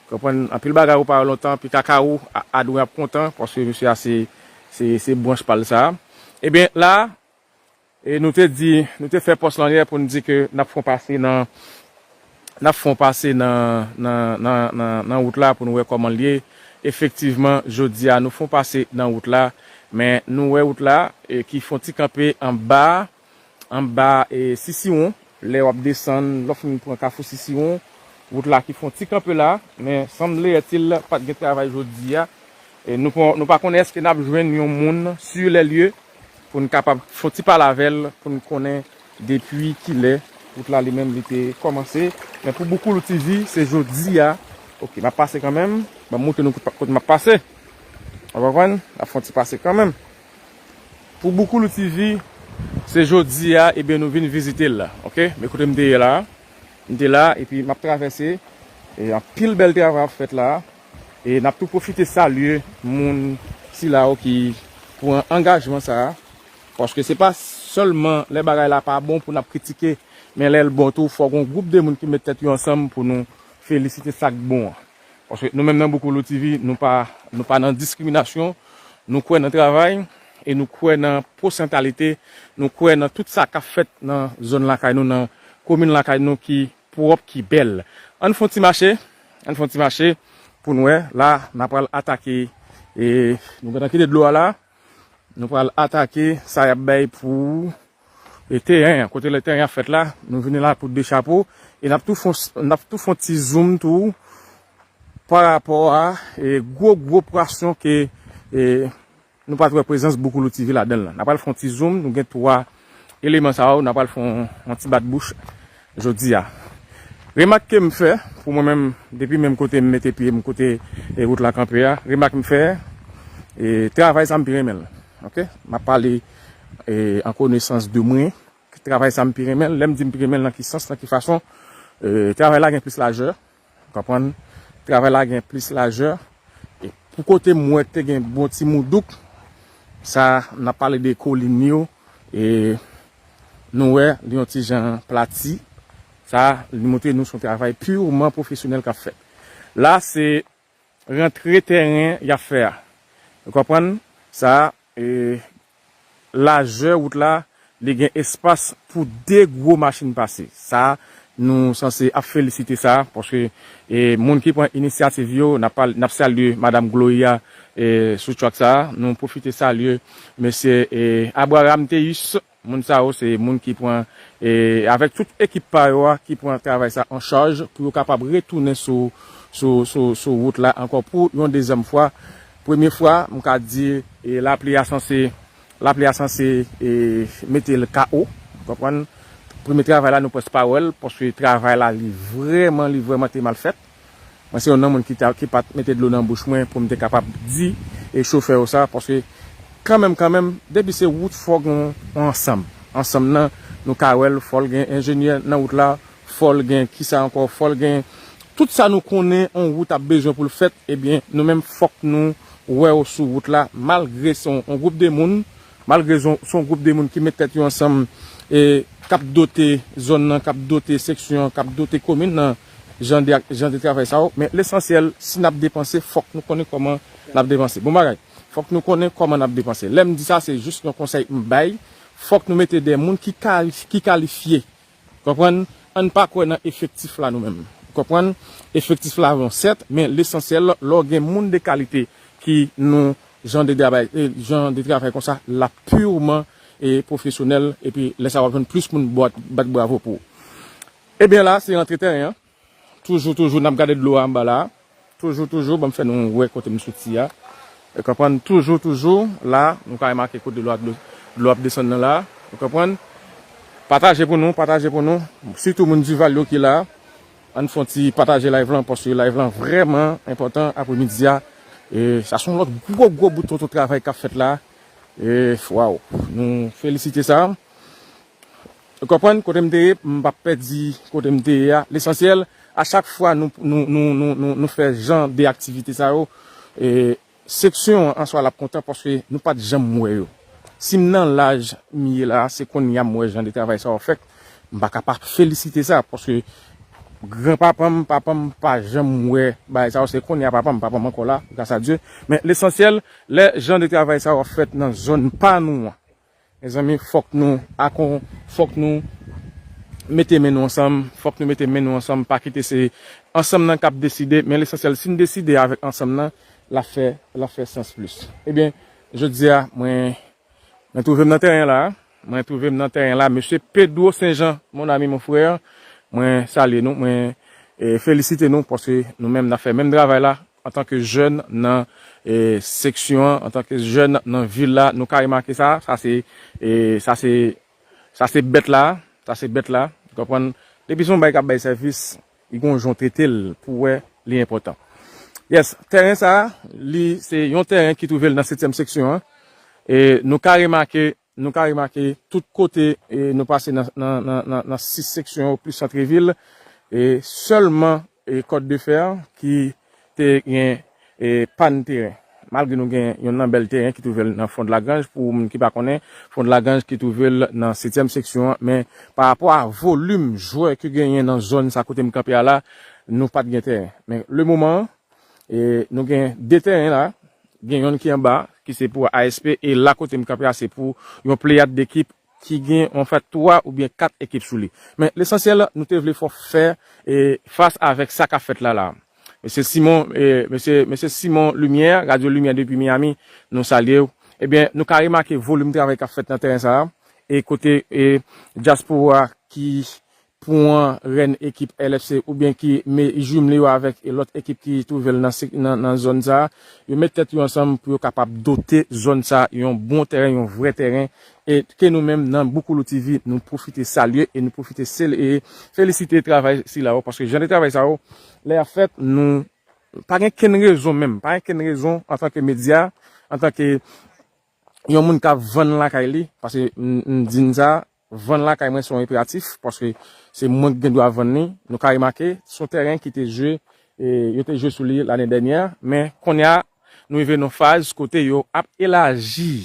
Ou konprann? Anpil bagay ou pa wè lontan, pi kakao, a, Adwen ap kontan, paske mesye a se, se, se branch pa l sa. Ebyen, la, E nou te di, nou te fè pòs lan yè pou n di ke n ap fè yon pase nan, n ap fè yon pase nan, nan, nan, nan, nan wout la pou n wè kòman l ye. Efektivman, jodi a, nou fè yon pase nan wout la, men nou wè wout la, e, ki fè yon ti kanpe anba, anba, e, Sisiwon. Lè w ap desann, lè w fin pran Kafou Sisiwon, wout la ki fè yon ti kanpe la, men sanbleyètil pa t gen travay jodi a. E nou pa, nou pa konnen èske n ap jwenn yon moun sur les lieux pou n kapab fè yon ti pale avè l, pou n konnen depi kilè wout la li menm li te kòmanse. Men pou Boukoulou T V, se jodi a. Ok, m ap pase kanmenm. Ban m montre nou kote, kote m ap pase. Ou konprann? N ap fè yon ti pase kanmenm. Pou Boukoulou T V, se jodi a, ebyen, nou vin vizite l la, ok? Men kote m te ye la, m te la, epi m ap travèse, e anpil bèl travay ap fèt la, e n ap tou pwofite salye moun sila yo ki pran angajman sa a, paske se pa sèlman lè bagay la pa bon pou n ap kritike, men lè l bon tou, fò gon gwoup de moun ki met tèt yo ansanm pou nou felisite sa k bon an. Paske nou menm nan Boukoulou T V, nou pa, nou pa nan diskriminasyon, nou kwè nan travay, e nou kwè nan pwosantalite, nou kwè nan tout sa k ap fèt nan zòn lakay nou, nan komin lakay nou ki pwòp, ki bèl. Ann fè yon ti mache, ann fè yon ti mache pou n wè. La, n ap pral atake, e nou gentan kite dlo a la, nou pral atake sa y ap bay pou e teren an, kote le teren an fèt la, nou vini la pou dechapo, e n ap tou fon, n ap tou fon ti zoom tou, pa rapò a, e gwo, gwo pwasyon ke, e nou pa t wè prezans Boukoulou T V ladan l lan. N ap pral fon ti zoom, nou gen twa eleman sa yo, n ap pral fon, yon ti bat bouch jodi a. Remak ke m fè, pou mwen menm, depi menm kote m mete pye m, kote e, wout la kanpe a, remak m fè, e, travay sa m pi renmen l. Ok? M ap pale e, an konesans de mwen, travay sa m pi renmen l. Lè m di m pi renmen l, nan ki sans, nan ki fason, e, travay la gen plis lajè. Konprann? Travay la gen plis lajè. E pou kote m wè te gen bon ti moudouk, sa n ap pale de kolin yo, e nou wè li yon ti jan plati. Sa li montre nou se yon travay piman pwofesyonèl k ap fèt. La se rantre tèren y ap fè a. Ou konprann? Sa e, lajè wout la, li gen espas pou de gwo machin pase. Sa nou sanse ap felisite sa, paske e, moun ki pran inisyativ yo, n ap pale, n ap salye Madanm Gloria e, sou track sa. Nou pwofite salye mesye e, Abraham Teus. Moun sa yo se moun ki pran e, avèk tout ekip pa yo a, ki pran travay sa an chaj pou yo kapab retounen sou, sou, sou, sou wout la ankò pou yon dezyèm fwa. Premye fwa, m ka di e, lapli a sanse lapli a sanse e, mete l K O. Konprann? Premye travay la, nou prèske pa wè l, paske travay la, li vrèman, li vrèman te mal fèt. Mwen se youn nan moun ki, ta, ki pa t mete dlo nan bouch mwen pou m te kapab di e, chofè yo sa, paske kanmenm, kanmenm, depi se wout, fò gen yon ansanm. Ansanm nan, nou ka wè l, fò l gen enjenyè nan wout la, fò l gen kisa ankò, fò l gen tout sa nou konnen yon wout ap bezwen pou l fèt, ebyen, nou menm fòk nou wè yo sou wout la, malgre se yon, yon gwoup de moun, malgre se yon, se yon gwoup de moun ki met tèt yo ansanm e k ap dote zòn nan, k ap dote seksyon an, k ap dote komin nan, jan de, jan de travay sa yo. Men lesansyèl, si n ap depanse, fòk nou konnen kòman n ap depanse. Bon bagay, fòk nou konnen kòman n ap depanse. Lè m di sa, se jis yon konsèy m bay. Fòk nou mete de moun ki kal-, ki kalifye. Konprann? Ann pa kwè nan efektif la nou menm. Konprann? Efektif la bon, sèt, men lesansyèl, lè w gen moun de kalite ki nan jan de travay, e, jan de travay konsa, l ap piman e pwofesyonèl, epi lè sa w ap jwenn plis moun bat, bat bravo pou ou. Ebyen la, se rantre tèren an. Toujou, toujou, n ap gade dlo a anba la. Toujou, toujou, ban m fè nou wè kote m soti a. Ou konprann? Toujou, toujou, la, nou ka remake kote dlo a, dlo, dlo ap desann nan la. Ou konprann? Pataje pou nou, pataje pou nou. Sitou moun Dival yo ki la. Ann fè yon ti pataje live lan, paske live lan vrèman enpòtan apremidi a. E sa se yon lòt gwo, gwo bout tonton travay k ap fèt la. E, waw, nou felisite sa. Ou konprann kote m te ye, m p ap pèdi kote m te ye a. Lesansyèl, a chak fwa nou, nou, nou, nou, nou, nou fè jan de aktivite sa yo, e, seksyon an an swa l ap kontan paske nou pa t janm wè yo. Si m nan laj m ye la, se kounye a m wè jan de travay sa yo fèt. M pa ka pa felisite sa, paske granpapa m, papa m pa janm wè bagay sa yo. Se kounye a papa m, papa m ankò la, gras a Dye. Men lesansyèl, lè jan de travay sa yo ap fèt nan zòn pa nou an, mezanmi, fòk nou akon-, fòk nou mete men nou ansanm, fòk nou mete men nou ansanm, pa kite se ansanm nan k ap deside, men lesansyèl, si n deside avèk ansanm nan, l ap fè, l ap fè sans plis. Ebyen, jodi a, mwen, mwen twouve m nan tèren la, mwen twouve m nan tèren la, mesye Pedro Saint-Jean, mon ami, mon frère, mwen salye nou, mwen, e, felisite nou, paske nou menm n ap fè menm travay la, antanke jèn nan, e, seksyon an, antanke jèn nan vil la, nou ka remake sa, sa se, e, sa se, sa se bèt la, sa se bèt la, ou konprann? Depi se yon bagay k ap bay sèvis, li gon jan w trete l pou wè li enpòtan. Yes, tèren sa, li se yon tèren ki twouve l nan setyèm seksyon an. E nou ka remake, nou ka remake tout kote, e nou pase nan, nan, nan, nan, nan sis seksyon yo, plis santrevil, e sèlman, e Kòt de Fè ki te gen, e, pàn teren. Malgre nou gen yon nan bèl teren ki twouve l nan Fond Lagrange, pou moun ki pa konnen, Fond Lagrange ki twouve l nan setyèm seksyon an, men pa rapò a volim jwè ki genyen nan zòn sa kote m kanpe a la, nou pa t gen teren. Men le moman an, e, nou gen de teren la, gen yonn ki anba, ki se pou A S P, e la kote m kanpe a, se pou yon pleyad dekip ki gen, anfèt, twa oubyen kat ekip sou li. Men lesansyèl, nou te vle fò fè, e, fas avèk sa k ap fèt la, la. Mesye Simon, e, mesye, mesye Simon Lumière, Radyo Limyè depi Miami, nou salye w. Ebyen, nou ka remake volim travay k ap fèt nan teren sa a, e kote, e, dyaspora ki pran rèn ekip L F C oubyen ki me jimle yo avèk lòt ekip ki twouve l nan, nan, nan zòn sa a, yo met tèt yo ansanm pou yo kapab dote zòn sa a yon bon tèren, yon vrè tèren, e ke nou menm nan Boukoulou T V, nou pwofite salye e nou pwofite sele, e felisite travay sila yo, paske jan de travay sa yo, lè y ap fèt, nou pa gen kenn rezon menm, pa gen kenn rezon antanke medya, antanke yon moun k ap vann lakay li, paske m, m di n sa, vann lakay mwen se yon enperatif, paske se mwen ki gen dwa vann li. Nou ka remake, se yon tèren ki te jwe, e, yo te jwe sou li lane dènyè, men kounye a, nou rive nan faz kote yo ap elaji.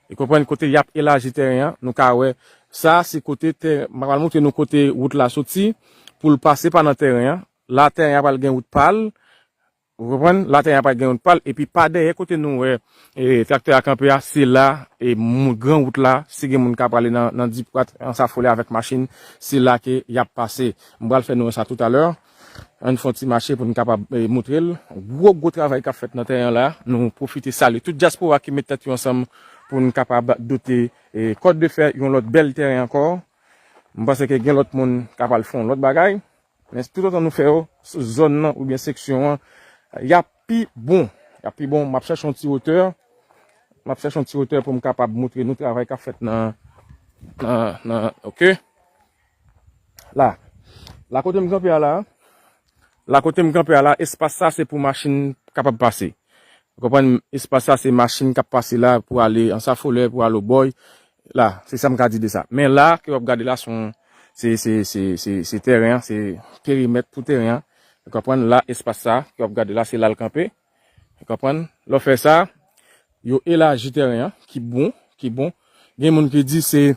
E konprann kote y ap elaji tèren an, nou ka wè, sa se kote tè-, m pral montre nou kote wout la soti, pou l pase pa nan tèren an. La, tèren an pral gen wout pa l, ou konprann? La, tèren an pral gen wout pa l, epi pa dèyè kote nou wè, e, traktè a kanpe a, se la, e, mou-, gran wout la, si gen moun ka prale nan, nan Dipwat, Ansafolè avèk machin, se la ke y ap pase. M pral fè nou wè sa toutalè. Ann fè yon ti mache pou n kapab, e, montre l. Gwo, gwo travay k ap fèt nan tèren an la. Nou pwofite salye tout dyaspora ki met tèt yo ansanm pou n kapab dote, e, Kòt de Fè yon lòt bèl tèren ankò. M panse ke gen lòt moun k ap al fè yon lòt bagay. Men toutotan nou fè yo sou zòn nan oubyen seksyon an, y ap pi bon. Y ap pi bon. M ap chèche yon ti wotè. M ap chèche yon ti wotè pou m kapab montre nou travay k ap fèt nan, nan, nan, oke. La. La kote m kanpe a la, la kote m kanpe a la, espas sa se pou machin kapab pase. Ou konprann, espas sa se machin k ap pase la pou ale Ansafolè, pou ale Obòy. La, se sa m ka di de sa. Men la, ke w ap gade la, se yon, se, se, se, se, se tèren an, se perimèt pou tèren an. Ou konprann, la, espas sa, ke w ap gade la, se la l kanpe. Ou konprann? Lè w fè sa, yo elaji tèren an, ki bon, ki bon. Gen moun ki di se,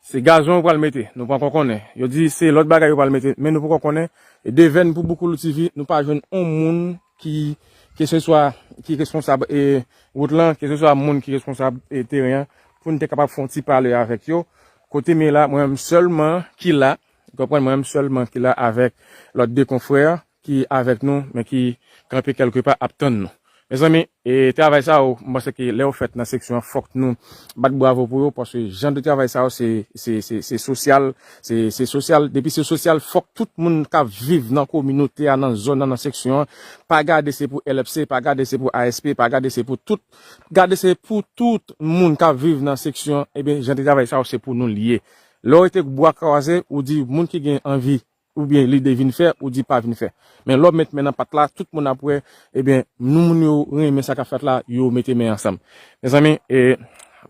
se gazon yo pral mete, nou pa ankò konnen. Yo di se lòt bagay yo pral mete, men nou poko konnen. E devèn pou Boukoulou T V, nou pa jwenn yon moun ki, keseswa ki responsab, e, wout lan, keseswa moun ki responsab, e, teren an, pou n te kapab fè yon ti pale avèk yo. Kote m ye la, mwen menm sèlman ki la, ou konprann, mwen menm sèlman ki la avèk lòt de konfrè ki avèk nou, men ki kanpe kèlkepa ap tann nou. Mezanmi, e travay sa yo, m panse ke lè yo fèt nan seksyon an, fòk nou bat bravo pou yo, paske jan de travay sa yo, se, se, se, se sosyal, se, se sosyal. Depi se sosyal, fòk tout moun k ap viv nan kominote a, nan zòn nan, nan seksyon an, pa gade se pou L F C, pa gade se pou A S P, pa gade se pou tout, gade se pou tout moun k ap viv nan seksyon an, ebyen, jan de travay sa yo, se pou nou l ye. Lè w rete bwa kwaze, ou di moun ki gen anvi oubyen lide vin fè, ou di pa vin fè. Men lè w met men nan pat la, tout moun ap wè, ebyen, nou moun yo renmen sa k ap fèt la, yo mete men ansanm. Mezanmi, e,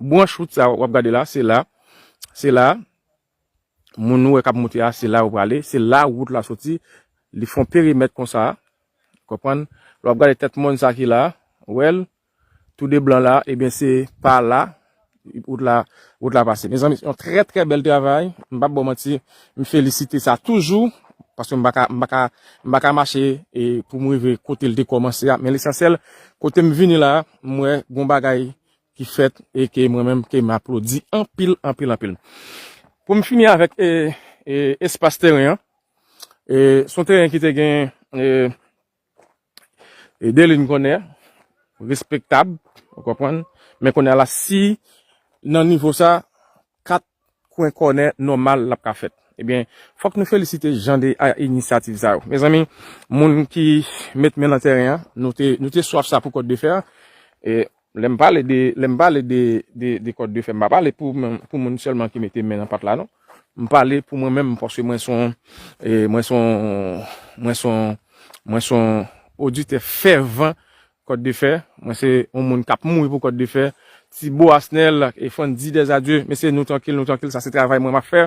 branch wout sa w ap gade la, se la, se la, moun ou wè k ap monte a, se la yo prale, se la wout la soti, li fè yon perimèt konsa, konprann? Lè w ap gade tèt mòn sa ki la, ou wè l, tou de blan la, ebyen, se pa la, wout la, wout la pase. Mezanmi, se yon trè, trè bèl travay. M p ap ba w manti, m felisite sa toujou, paske m pa ka, m pa ka, m pa ka mache, e, pou m rive kote l te kòmanse a. Men lesansyèl, kote m vini la, m wè gon bagay ki fèt e ke mwen menm, ke m aplodi anpil, anpil, anpil. Pou m fini avèk, e, e, espas teren an, e, se yon teren ki te gen, e, e de lin kònè, respektab, ou konprann? Men kounye a la, si nan nivo sa, kat kwen kònè nòmal l ap ka fèt. Ebyen, fòk nou felisite jan de, a, inisyativ sa yo. Mezanmi, moun ki met men nan teren an, nou te, nou te swaf sa pou Kòt de Fè a. E lè m pale de, lè m pale de, de, de Kòt de Fè, m pa pale pou, pou moun sèlman ki mete men nan pat la, non. M pale pou mwen menm, paske mwen se yon, e, mwen se yon, mwen se yon, mwen se yon oditè fèvan Kòt de Fè. Mwen se yon moun k ap mouri pou Kòt de Fè. Tibo Asnel e Frandy Dèzadye, mesye, nou trankil, nou trankil, sa se travay mwen m ap fè.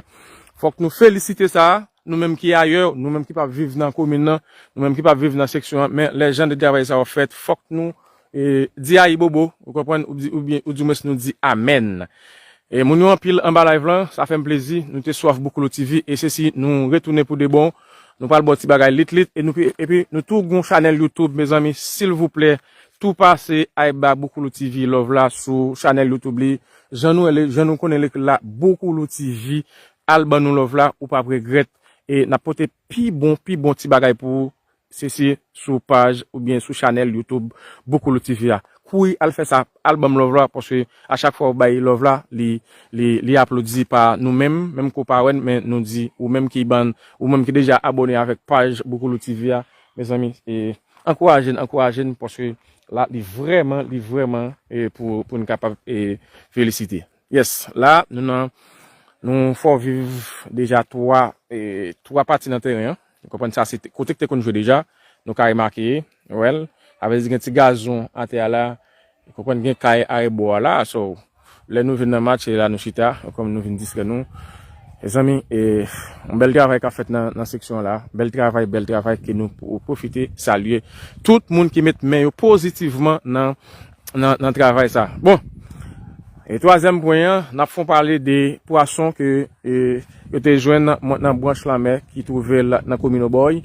Fòk nou felisite sa, nou menm ki ayè, nou menm ki p ap viv nan komin nan, nou menm ki p ap viv nan seksyon an, men lè jan de travay sa yo fèt, fòk nou, e, di ayibobo, ou konprann, ou di, oubyen, ou di mwens nou di amèn. E moun yo anpil anba live lan, sa fè m plezi, nou te swaf Boukoulou T V, e sesi nou retounen pou de bon, nou pral ba w ti bagay lit lit, e nou, epi nou tou gon chanèl YouTube, mezanmi, silvouplè, tou pase al ba Boukoulou T V love la sou chanèl YouTube li, jan nou rele, jan nou konnen l ekri la, Boukoulou T V, al ban nou love la, ou p ap regrèt, e n ap pote pi bon, pi bon ti bagay pou ou, se, se sou paj oubyen sou chanèl YouTube Boukoulou T V a. pou l al fè sa, al ban m love la, paske a chak fwa ou bay love la, li, li, li aplodi pa nou menm, menm ke w pa wè n, men nou di, ou menm ki ban, ou menm ki deja abòne avèk paj Boukoulou T V a, mezanmi, e, ankouraje n, ankouraje n, paske la, li vrèman, li vrèman, e, pou, pou n kapab, e, felisite. Yes, la, nou nan, nou fè w viv deja twa, e, twa pati nan teren an. Ou konprann sa, se te- kote ki te konn jwe deja, nou ka remake, ou wè l. Sa vle di gen ti gazon atè a la, ou konprann gen kay arebò a la, so, lè nou vin nan match, se la nou chita, ou konprann nou vin distrè nou. Mezanmi, e, yon bèl travay k ap fèt nan, nan seksyon an la. Bèl travay, bèl travay ke nou pou- pwofite salye tout moun ki met men yo pozitivman nan, nan, nan travay sa. Bon, e twazyèm pwen an, n ap fè w pale de pwason ke, e, yo te jwenn nan, nan branch lanmè ki twouve l nan komin Obòy,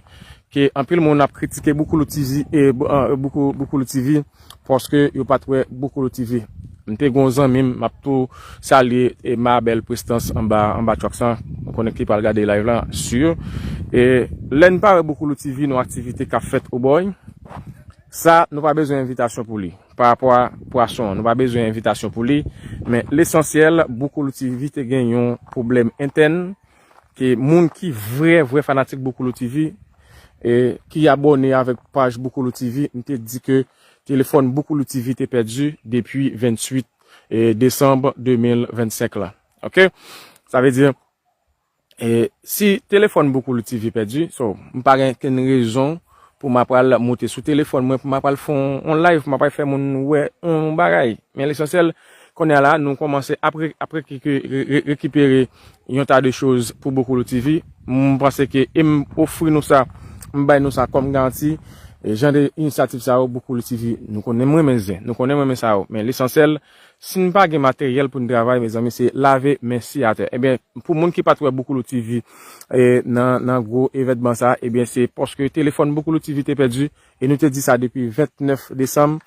ke anpil moun ap kritike Boukoulou T V, e, Bou- e, Boukou- Boukoulou T V, paske yo pa t wè Boukoulou T V. M te gen yon zanmi m, m ap tou salye, e, Mabèl Prestans anba, anba Trucks lan. Mwen konnen ki pral gade live la, si. E lè n pa wè Boukoulou T V, nan aktivite k ap fèt Obòy, sa, nou pa bezwen envitasyon pou li. Pa rapò a pwason an, nou pa bezwen envitasyon pou li. Men lesansyèl, Boukoulou T V te gen yon pwoblèm entèn, ke moun ki vrè, vrè fanatik Boukoulou T V, e ki abòne avèk paj Boukoulou T V, m te di ke telefòn Boukoulou T V te pèdi depi venntuit, e, desanm de mil vennsenk la. Oke? Sa vle di, e, si telefòn Boukoulou T V pèdi, so, m pa gen kenn rezon pou m apral moute sou telefòn mwen, pou m apral fè yon, yon live, pou m apral fè moun wè yon bagay. Men lesansyèl, kounye a la, nou kòmanse ap re- ap re- re- re- rekipere yon ta de choz pou Boukoulou T V. M panse ke e m ofri nou sa, m bay nou sa kòm garanti. E jan de inisyativ sa yo, Boukoulou T V, nou konnen m renmen zen, nou konnen m renmen sa yo. Men lesansyèl, si n pa gen materyèl pou n travay, mezanmi, se lave men si atè. Ebyen, pou moun ki pa t wè Boukoulou T V, e, nan, nan gwo evènman sa, ebyen, se paske telefòn Boukoulou T V te pèdi, e nou te di sa depi vennèf desanm,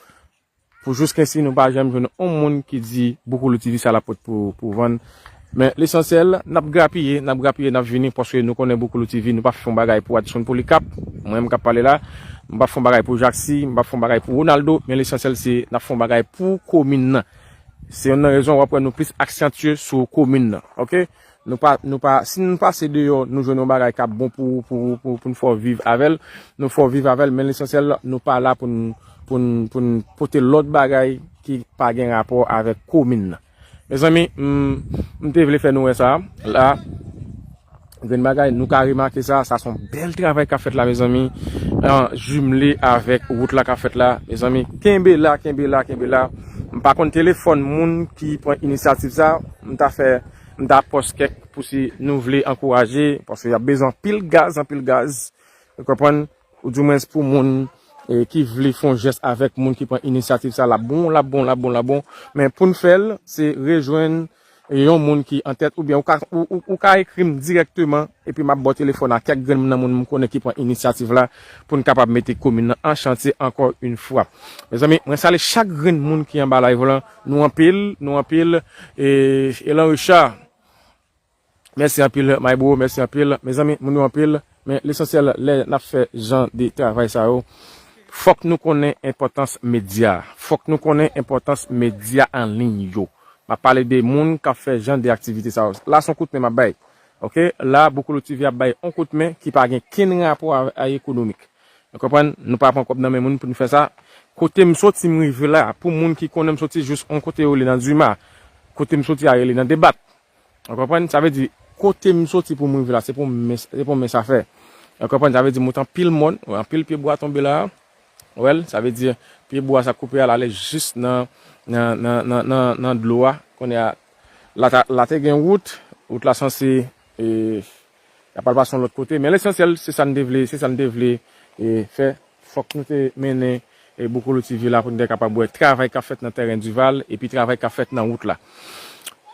pou jiskensi nou pa janm jwenn yon moun ki di Boukoulou T V sa l ap pot pou, pou vann. Men lesansyèl, n ap grapiye, n ap grapiye, n ap vini, paske nou konnen Boukoulou T V, nou pa fè yon bagay pou Adson Polikap, mwen menm k ap pale la, m pa fè yon bagay pou Jaksy, m pa fè yon bagay pou Ronaldo, men lesansyèl se n ap fè yon bagay pou komin nan. Se youn nan rezon w ap wè nou plis aksantye sou komin nan, oke? Nou pa, nou pa, si n pase deyò, nou jwenn yon bagay k ap bon pou, pou, pou, pou n fè w viv avè l, nou fè w viv avè l, men lesansyèl, nou pa la pou n, pou n, pou n pote lòt bagay ki pa gen rapò avèk komin nan. Mezanmi, m, m te vle fè nou wè sa, la, grenn bagay, nou ka remake sa, sa se yon bèl travay k ap fèt la, mezanmi, an jimle avèk wout la k ap fèt la, mezanmi, kenbe la, kenbe la, kenbe la. M pa konn telefòn moun ki pran inisyativ sa, m ta fè, m ta pòs kèk pou si nou vle ankouraje, paske y ap bezwen anpil gaz, anpil gaz. Ou konprann? Ou di mwens pou moun, e, ki vle fè yon jès avèk moun ki pran inisyativ sa, l ap bon, l ap bon, l ap bon, l ap bon. Men pou n fè l, se rejwenn, e, yon moun ki an tèt, oubyen ou ka, ou, ou, ou ka ekri m dirèkteman, epi m ap ba w telefòn a kèk grenn nan moun m konnen ki pran inisyativ la, pou n kapab mete komin nan an chantye ankò yon fwa. Mezanmi, mwen salye chak grenn moun ki anba live lan, nou anpil, nou anpil, e, Elan Richard, mèsi anpil, my bro, mèsi anpil. Mezanmi, moun yo anpil, men lesansyèl, lè n ap fè jan de travay sa yo, fòk nou konnen enpòtans medya. Fòk nou konnen enpòtans medya an liy yo. M ap pale de moun k ap fè jan de aktivite sa yo. La, se yon kout men m ap bay. Oke? La, Boukoulou T V ap bay yon kout men ki pa gen kenn rapò a, a ekonomik. Nou konprann? Nou pa pran kòb nan men moun pou n fè sa. Kote m soti, m rive la. Pou moun ki konnen m soti jis yon kote yo rele nan Dima. Kote m soti a rele nan Debat. Ou konprann? Sa vle di, kote m soti pou m rive la, se pou men, se pou men sa fè. Ou konprann? Sa vle di, m wè anpil mòn, anpil pye bwa tonbe la. Ou wè l? Sa vle di, pye bwa sa koupe a, l ale jis nan, nan, nan, nan, nan, nan dlo a. Kounye a, la, ta- la te gen wout, wout la sanse, e, y ap al pase yon lòt kote. Men lesansyèl, se sa n te vle, se sa n te vle, e, fè. Fòk nou te mennen, e, Boukoulou T V la pou n te kapab wè travay k ap fèt nan tèren Dival, epi travay k ap fèt nan wout la.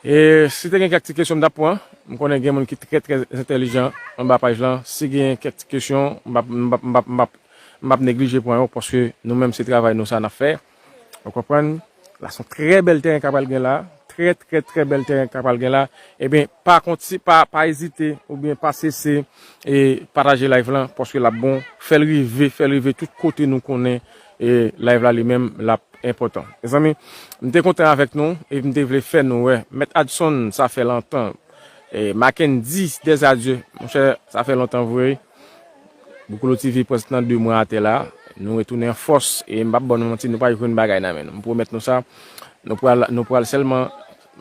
E si te gen kèk ti kesyon m t ap pran, m konnen gen moun ki trè, trè entèlijan anba paj lan. Si gen kèk ti kesyon, m p ap, m p ap, m p ap, m p ap, m p ap neglije pran yo, paske nou menm se travay nou sa n ap fè. Ou konprann? La se yon trè bèl tèren k ap pral gen la. Trè, trè, trè bèl tèren k ap pral gen la. Ebyen, pa konti, pa, pa ezite, oubyen pa sese, e pataje live lan, paske l ap bon. Fè l rive, fè l rive tout kote nou konnen, e live la li menm, l ap enpòtan. Mezanmi, m te kontan avèk nou, epi m te vle fè nou wè. Mèt Adson, sa fè lontan. E, Mackendy Desadye, monchè, sa fè lontan vre. Boukoulou TV prèske nan de mwa atè la. Nou retounen an fòs, e m p ap ba nou manti, nou pa jwenn bagay nan men nou. M pwomèt nou sa. Nou pral, nou pral sèlman,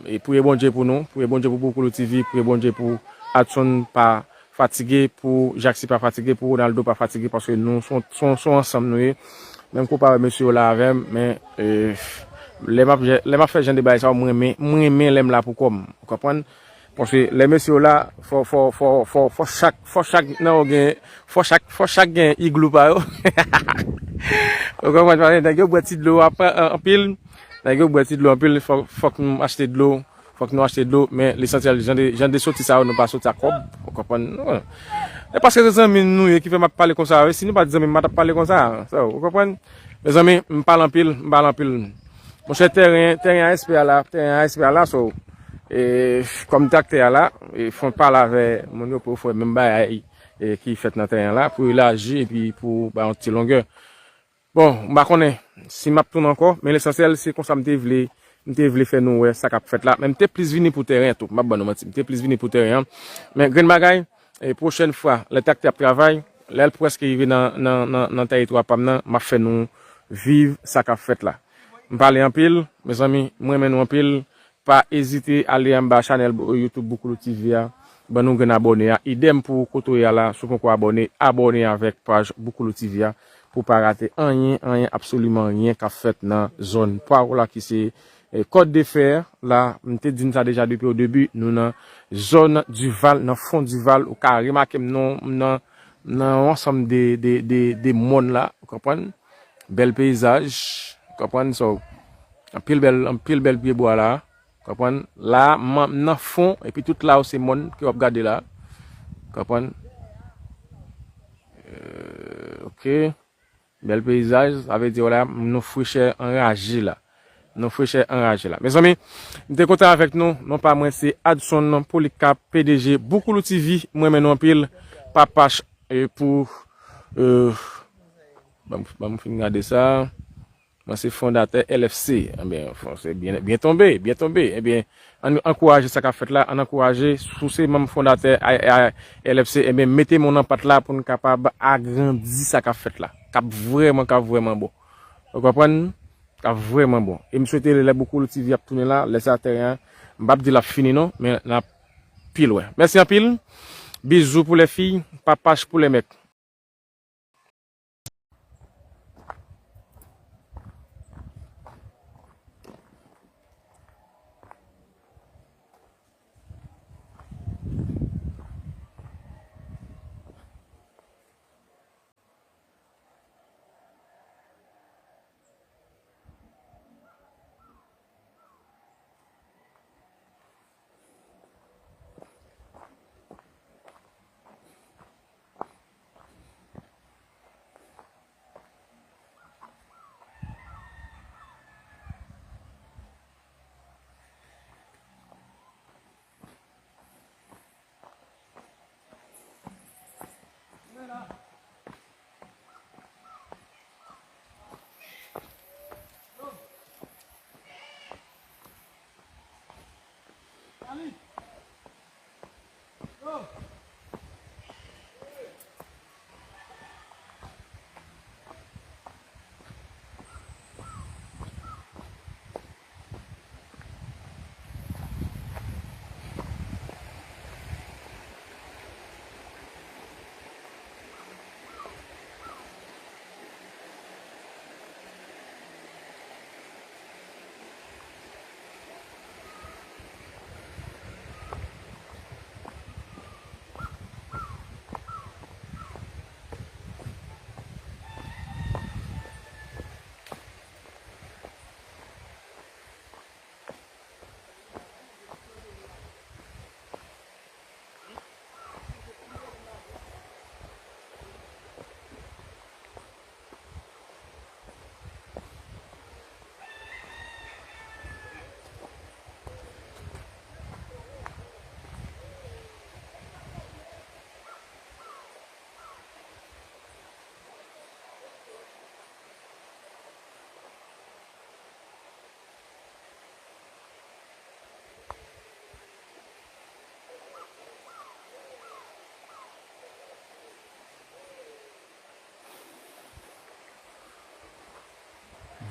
e, priye Bondye pou nou, priye Bondye pou Boukoulou TV, priye Bondye pou Adson pa fatige, pou Jackson pa fatige, pou Ronaldo pa fatige, paske nou se yon, se yon, se yon ansanm nou ye. Menm kou pa wè mesye yo la avè m, men, e, lè m ap, lè m ap fè jan de bagay sa yo, m renmen, m renmen lè m la pou kò m. Ou konprann? Paske lè mesye yo la, fò, fò, fò, fò, fò chak, fò chak nan yo gen, fò chak, fò chak gen iglou pa yo. Ou konprann? Paske nèg yo bwè ti dlo ap, an-, anpil. Nèg yo bwè ti dlo anpil, fò, fòk nou achte dlo. Fòk nou achte dlo, men lesansyèl, jan de, jan de soti sa yo, nou pa soti ak kòb. Ou konprann? Non. E paske se zanmi nou ye ki fè m ap pale konsa, wi. Si nou pa t zanmi m, m pa t ap pale konsa. So, ou konprann? Mezanmi, m pale anpil, m pale anpil. Monchè, tèren, tèren A S P a la, tèren A S P a la, so, e, kòm traktè a la, e, fò m pale avè moun yo pou yo fè menm bagay, e, ki fèt nan tèren an la, pou elaji epi pou bay yon ti longè. Bon, m pa konnen si m ap tounen ankò, men lesansyèl, se konsa m te vle, m te vle fè nou wè sa k ap fèt la. Men m te plis vini pou tèren an tou, m p ap ban nou manti, m te plis vini pou tèren an. Men grenn bagay, e, pwochèn fwa, lè traktè ap travay, lè l prèske rive nan, nan, nan, nan tèritwa pa m nan, m ap fè nou viv sa k ap fèt la. M pale anpil, mezanmi, m renmen nou anpil. Pa ezite ale anba chanèl Bou-, YouTube Boukoulou TV a. Ban nou grenn abòne a. Idèm pou kote w ye a la, si w poko abòne, abòne avèk paj Boukoulou TV a pou w pa rate anyen, anyen, absoliman anyen k ap fèt nan zòn pa w la ki se, e, Kòt de Fè la. M te di n sa deja depi o debi, nou nan zòn Dival, nan fon Dival, ou ka remake m nan, nan, nan yon ansanm de, de, de, de mòn la, ou konprann? Bèl peyizaj, ou konprann? So, anpil bèl, anpil bèl pyebwa la. Konprann? La, m nan fon, epi tout la yo se mòn ke w ap gade la. Konprann? Euh, ok. Bèl peyizaj, sa vle di, la, nou frechè anraje la. Nou frechè anraje la. Mezanmi, m te kontan avèk nou. Non pa mwen, se Adson Polycarpe, P D G Boukoulou TV. Mwen renmen nou anpil. Papach, e, pou, euh, ban m, ban m fin gade sa. Mwen se fondatè L F C. Ebyen, fon-, se byen, byen tonbe, byen tonbe. Ebyen, ann ankouraje sa k ap fèt la, ann ankouraje, si w se manm fondatè a, a, L F C, ebyen, mete men w nan pat la pou n kapab agrandi sa k ap fèt la. K ap vrèman, k ap vrèman bon. Ou konprann? K ap vrèman bon. E m swete lè Boukoulou TV ap tounen la, lè sa tèren an, m p ap di l ap fini non, men l ap pi lwen. Mèsi anpil. Bizou pou lè fi, papach pou lè mèk.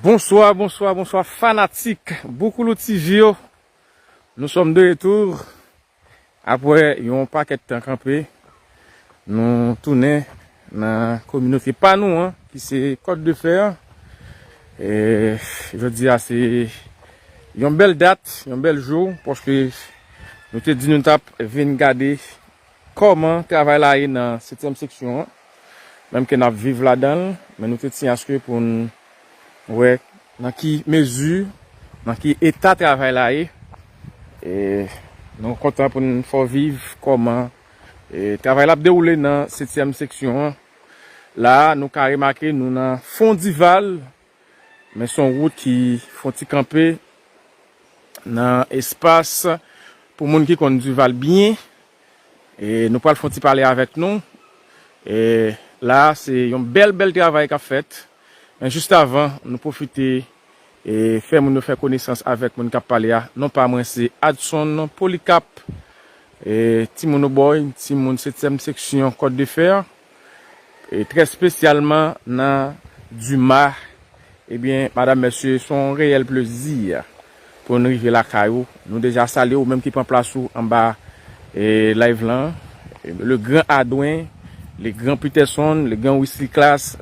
Bonswa, bonswa, bonswa fanatik Boukoulou T V yo. Nou sòm de retou apre yon pakèt tan kanpe. Nou tounen nan kominote pa nou an, ki se Kòt de Fè an. E, jodi a se yon bèl dat, yon bèl jou, paske nou te di nou t ap vin gade kòman travay la ye nan setyèm seksyon an. Menm ke n ap viv ladan l, men nou te tyen aske pou n wè nan ki mezi, nan ki eta travay la ye. E nou kontan pou n fè w viv kòman, e, travay la ap dewoule nan setyèm seksyon an. La a, nou ka remake nou nan Fondival, men se yon wout ki fè yon ti kanpe nan espas pou moun ki konn Dival byen. E nou pral fè yon ti pale avèk nou. E la, se yon bèl, bèl travay k ap fèt. Men jis avan, nou pwofite e fè moun yo fè konesans avèk moun k ap pale a. Non pa mwen, se Adson Polycarpe, e timoun Obòy, timoun setyèm seksyon Kòt de Fè, e trè espesyalman nan Dima. Ebyen, madam, mesye, se yon reyèl plezi pou n rive lakay ou. Nou deja salye ou menm ki pran plas ou anba, e, live lan. Le Grand Adwen, le Grand Peterson, le Grand Wesley Class,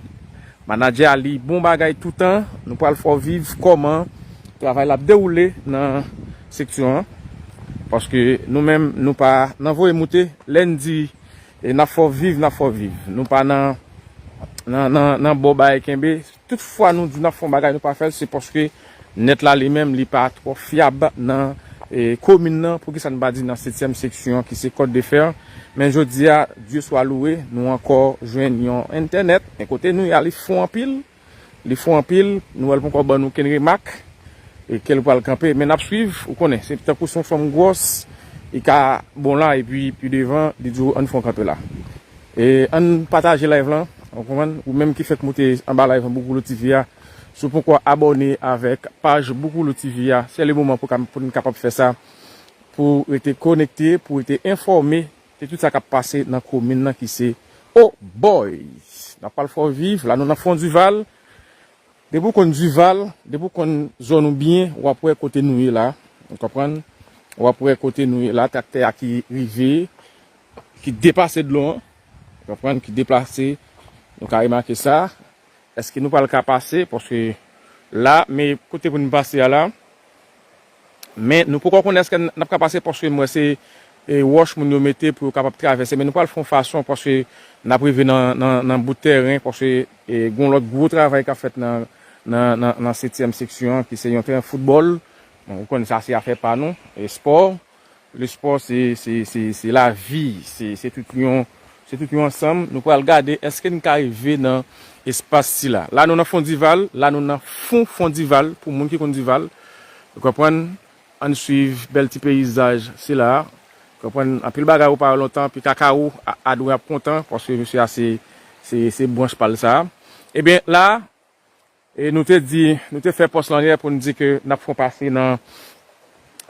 Manadjè Ali, bon bagay toutan. Nou pral fè w viv kòman travay la ap dewoule nan seksyon an. Paske nou menm, nou pa nan voye moute. Lè n di, e, n ap fè w viv, n ap fè w viv. Nou pa nan, nan, nan, nan bò bagay kenbe. Tout fwa nou di n ap fè yon bagay, nou pa fè l, se paske nèt la li menm, li pa twò fyab nan, e, komin nan. Poukisa n pa di nan setyèm seksyon ki se Kòt de Fè? Men jodi a, Dye swa louwe, nou ankò jwenn yon entènèt. Men kote nou ye a, li fò anpil. Li fò anpil. Nou wè l poko ban nou kenn remak. E ke l pral kanpe. Men n ap swiv, ou konnen. Se tankou se yon fanm gwòs, li ka bon la, epi pi devan, li di w, ann fè yon kanpe la. E ann pataje live lan, ou konprann? Ou menm ki fèk moute anba live an Boukoulou T V a, si w poko abòne avèk paj Boukoulou T V a, se le moman pou ka, pou n kapab fè sa, pou rete konekte, pou rete enfòme de tout sa k ap pase nan komin nan ki se Obòy. N ap pral fè w viv, la nou nan Fondival. Depi w konn Dival, depi w konn zòn ou byen, w ap wè kote nou ye la. Ou konprann? W ap wè kote nou ye la, traktè a ki rive, ki depase dlo an. Ou konprann? Ki deplase. Nou ka remake sa. Èske nou pral ka pase? Paske la, men kote pou nou pase a la. Men nou poko konnen èske n ap ka pase paske m wè se, e, wòch moun yo mete pou yo kapab travèse. Men nou pral fè yon fason paske n ap rive nan, nan, nan bout tèren paske, e, gon lòt gwo travay k ap fèt nan, nan, nan, nan setyèm seksyon an ki se yon tèren foutbòl. Bon, ou konn sa se afè pa nou, e, spò. Lespò se, se, se, se lavi, se, se tout yon, se tout yon ansanm. Nou pral gade èske n ka rive nan espas sila. La nou nan Fondival, la nou nan fon Fondival, pou moun ki konn Dival. Ou konprann? Ann swiv bèl ti peyizaj sila. Ou konprann? Anpil bagay ou pa wè lontan, pi kaka ou, a, Adwen ap kontan, paske mesye a se, se, se branch pa l sa. Ebyen, la, E nou te di, nou te fè pòs lan yè pou n di ke n ap fè yon pase nan,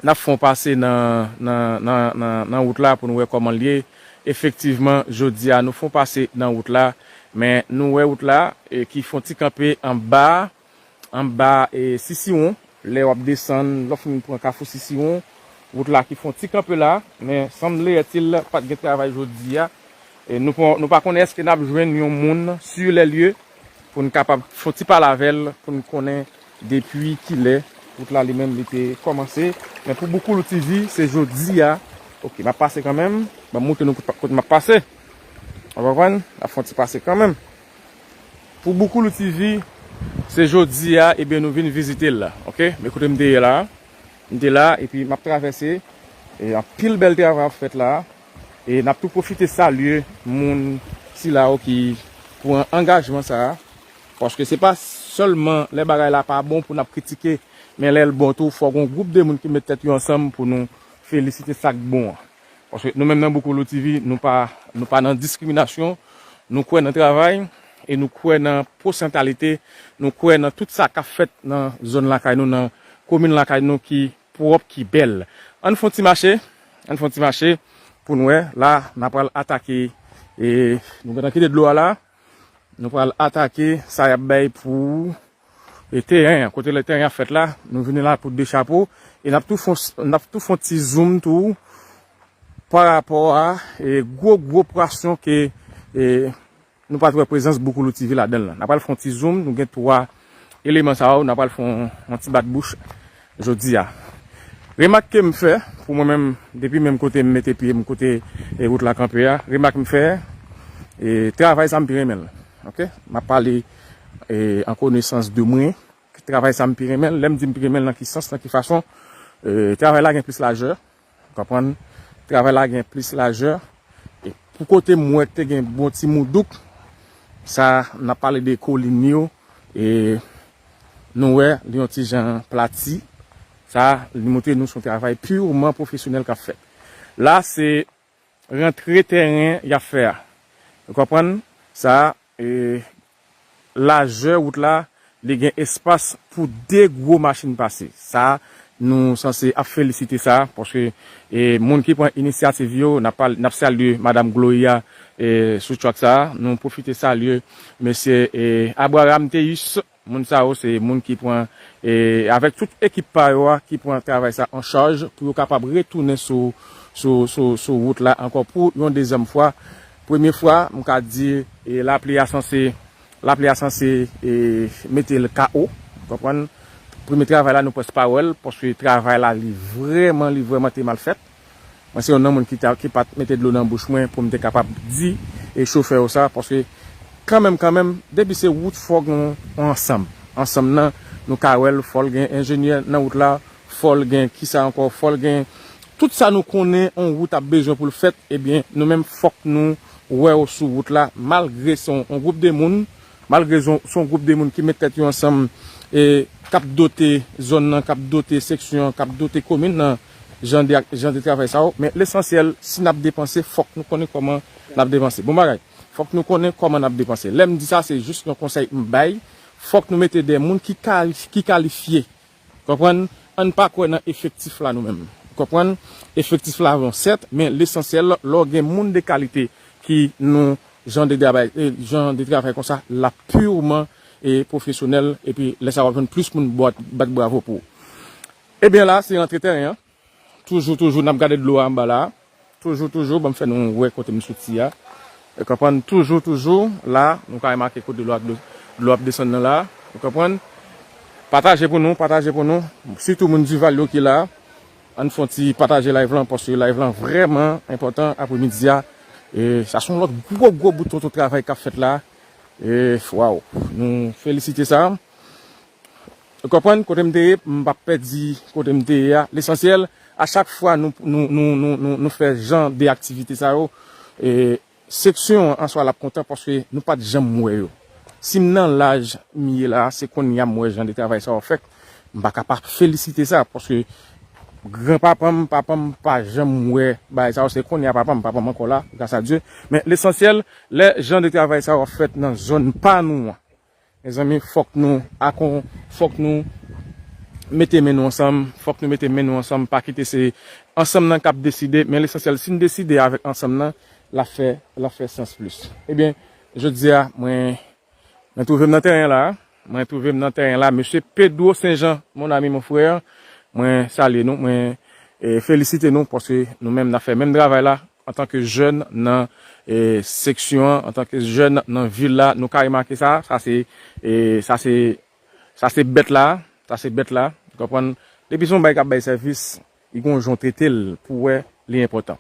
n ap fè yon pase nan, nan, nan, nan, nan wout la pou n wè kòman l ye. Efektivman, jodi a, nou fè yon pase nan wout la, men nou wè wout la, e, ki fè yon ti kanpe anba, anba, e, Sisiwon. Lè w ap desann, lè w fin pran Kafou Sisiwon, wout la ki fè yon ti kanpe la, men sanbleyètil pa t gen travay jodi a. E nou pa, nou pa konnen èske n ap jwenn yon moun sur les lieux pou n kapab fè yon ti pale avè l, pou n konnen depi kilè wout la li menm li te kòmanse. Men pou Boukoulou T V, se jodi a. Ok, m ap pase kanmenm. Ban m montre nou kote, kote m ap pase. Ou konprann? N ap fè yon ti pase kanmenm. Pou Boukoulou T V, se jodi a, ebyen, nou vin vizite l la. Ok? Men kote m te ye la. M te la, epi m ap travèse. E anpil bèl travay ap fèt la. E n ap tou pwofite salye moun sila yo ki pran angajman sa a. Paske se pa sèlman lè bagay la pa bon pou n ap kritike, men lè l bon tou, fò gon gwoup de moun ki met tèt yo ansanm pou nou felisite sa k bon an. Paske nou menm nan Boukoulou T V, nou pa, nou pa nan diskriminasyon, nou kwè nan travay, e nou kwè nan pwosentalite, nou kwè nan tout sa k ap fèt nan zòn lakay nou, nan komin lakay nou ki pwòp, ki bèl. Ann fè yon ti mache, ann fè yon ti mache pou n wè. La, n a pral atake, e nou gentan kite dlo a la, nou pral atake sa y ap bay pou e teren an, kote le teren ap fèt la, nou vini la pou dechapo, e n ap tou fon, n ap tou fon ti zoom tou, pa rapò a e gwo, gwo pwasyon ke e, nou pa t wè prezans Boukoulouti V ladan l lan. N a pral fè yon ti zoom, nou gen twa eleman sa yo, n a pral fè yon, yon ti bat bouch jodi a. Remak ke m fè, pou mwen menm, depi menm kote m mete pye m, kote e, wout la kanpe a, remak m fè, e, travay sa m pi renmen l. Ok? M ap pale e, an konesans de mwen, travay sa m pi renmen l. Lè m di m pi renmen l, nan ki sans, nan ki fason, e, travay la gen plis lajè. Konprann? Travay la gen plis lajè. E pou kote m wè te gen bon ti moudouk, sa n ap pale de kolin yo, e nou wè li yon ti jan plati. Sa li montre nou se yon travay pirman pwofesyonèl k ap fèt. La, se rantre tèren y ap fè a. Ou konprann? Sa, e, lajè wout la, li gen espas pou de gwo machin pase. Sa, nou sanse ap felisite sa, paske e, moun ki pran inisyativ yo, n ap pale, n ap salye Madanm Gloria e, sou track sa. Nou pwofite salye mesye e, Abraham Theus. Moun sa yo se moun ki pran, e, avèk tout ekip pa yo a, ki pran travay sa an chaj pou yo kapab retounen sou, sou, sou, sou wout la ankò pou yon dezyèm fwa. Premye fwa, m ka di, e, lapli a sanse, lapli a sanse e, mete l K O. Konprann? Premye travay la, nou prèske pa wè l, paske travay la, li vrèman, li vrèman te mal fèt. Mwen se youn nan moun ki, ta, ki pa t mete dlo nan bouch mwen pou m te kapab di e chofè yo sa, paske kanmenm, kanmenm, depi se wout, fòk nou ansanm. Ansanm nan, nou ka wè l, fò l gen enjenyè nan wout la, fò l gen kisa ankò, fò l gen tout sa nou konnen yon wout ap bezwen pou l fèt, ebyen, nou menm fòk nou wè yo sou wout la, malgre se yon, yon gwoup de moun, malgre se yon, se yon gwoup de moun ki met tèt yo ansanm, e k ap dote zòn nan, k ap dote seksyon an, k ap dote komin nan, jan de, jan de travay sa yo. Men lesansyèl, si n ap depanse, fòk nou konnen kòman n ap depanse. Bon bagay, fòk nou konnen kòman n ap depanse. Lè m di sa, se jis yon konsèy m bay. Fòk nou mete de moun ki kal-, ki kalifye. Konprann? Ann pa kwè nan efektif la nou menm. Konprann? Efektif la bon, sèt, men lesansyèl, lè w gen moun de kalite ki nan jan de travay, e, jan de travay konsa, l ap pirman e pwofesyonèl, epi lè sa w ap jwenn plis moun bat, bat bravo pou ou. Ebyen la, se rantre tèren an. Toujou, toujou, n ap gade dlo a anba la. Toujou, toujou, ban m fè nou wè kote m soti a. Ou konprann? Toujou, toujou, la, nou ka remake kote dlo ap, dlo ap desann nan la. Ou konprann? Pataje pou nou, pataje pou nou. Sitou moun Dival yo ki la. Ann fè yon ti pataje live lan, paske live lan vrèman enpòtan apremidi a. E sa se yon lòt gwo, gwo bout tonton travay k ap fèt la. E, waw, nou felisite sa. Ou konprann kote m te ye, m p ap pèdi kote m te ye a. Lesansyèl, a chak fwa nou, nou, nou, nou, nou, nou fè jan de aktivite sa yo, e, seksyon an swa l ap kontan paske nou pa t janm wè yo. Si m nan laj m ye la, se kounye a m wè jan de travay sa yo fèt. M pa ka pa felisite sa, paske granpapa m, papa m pa janm wè bagay sa yo. Se kounye a papa m, papa m ankò la, gras a Dye. Men lesansyèl, lè jan de travay sa yo ap fèt nan zòn pa nou an, mezanmi, fòk nou akon, fòk nou mete men nou ansanm, fòk nou mete men nou ansanm, pa kite se ansanm nan k ap deside, men lesansyèl, si n deside avèk ansanm nan, l ap fè, l ap fè sans plis. Ebyen, jodi a, mwen, mwen twouve m nan tèren la, mwen twouve m nan tèren la, mesye Pedro Saint-Jean, mon ami, mon frère, mwen salye nou, mwen, e, felisite nou, paske nou menm n ap fè menm travay la, antanke jèn nan, e, seksyon an, antanke jèn nan vil la, nou ka remake sa, sa se, e, sa se, sa se bèt la, sa se bèt la, ou konprann? Depi se yon bagay k ap bay sèvis, li gon jan w trete l pou wè li enpòtan.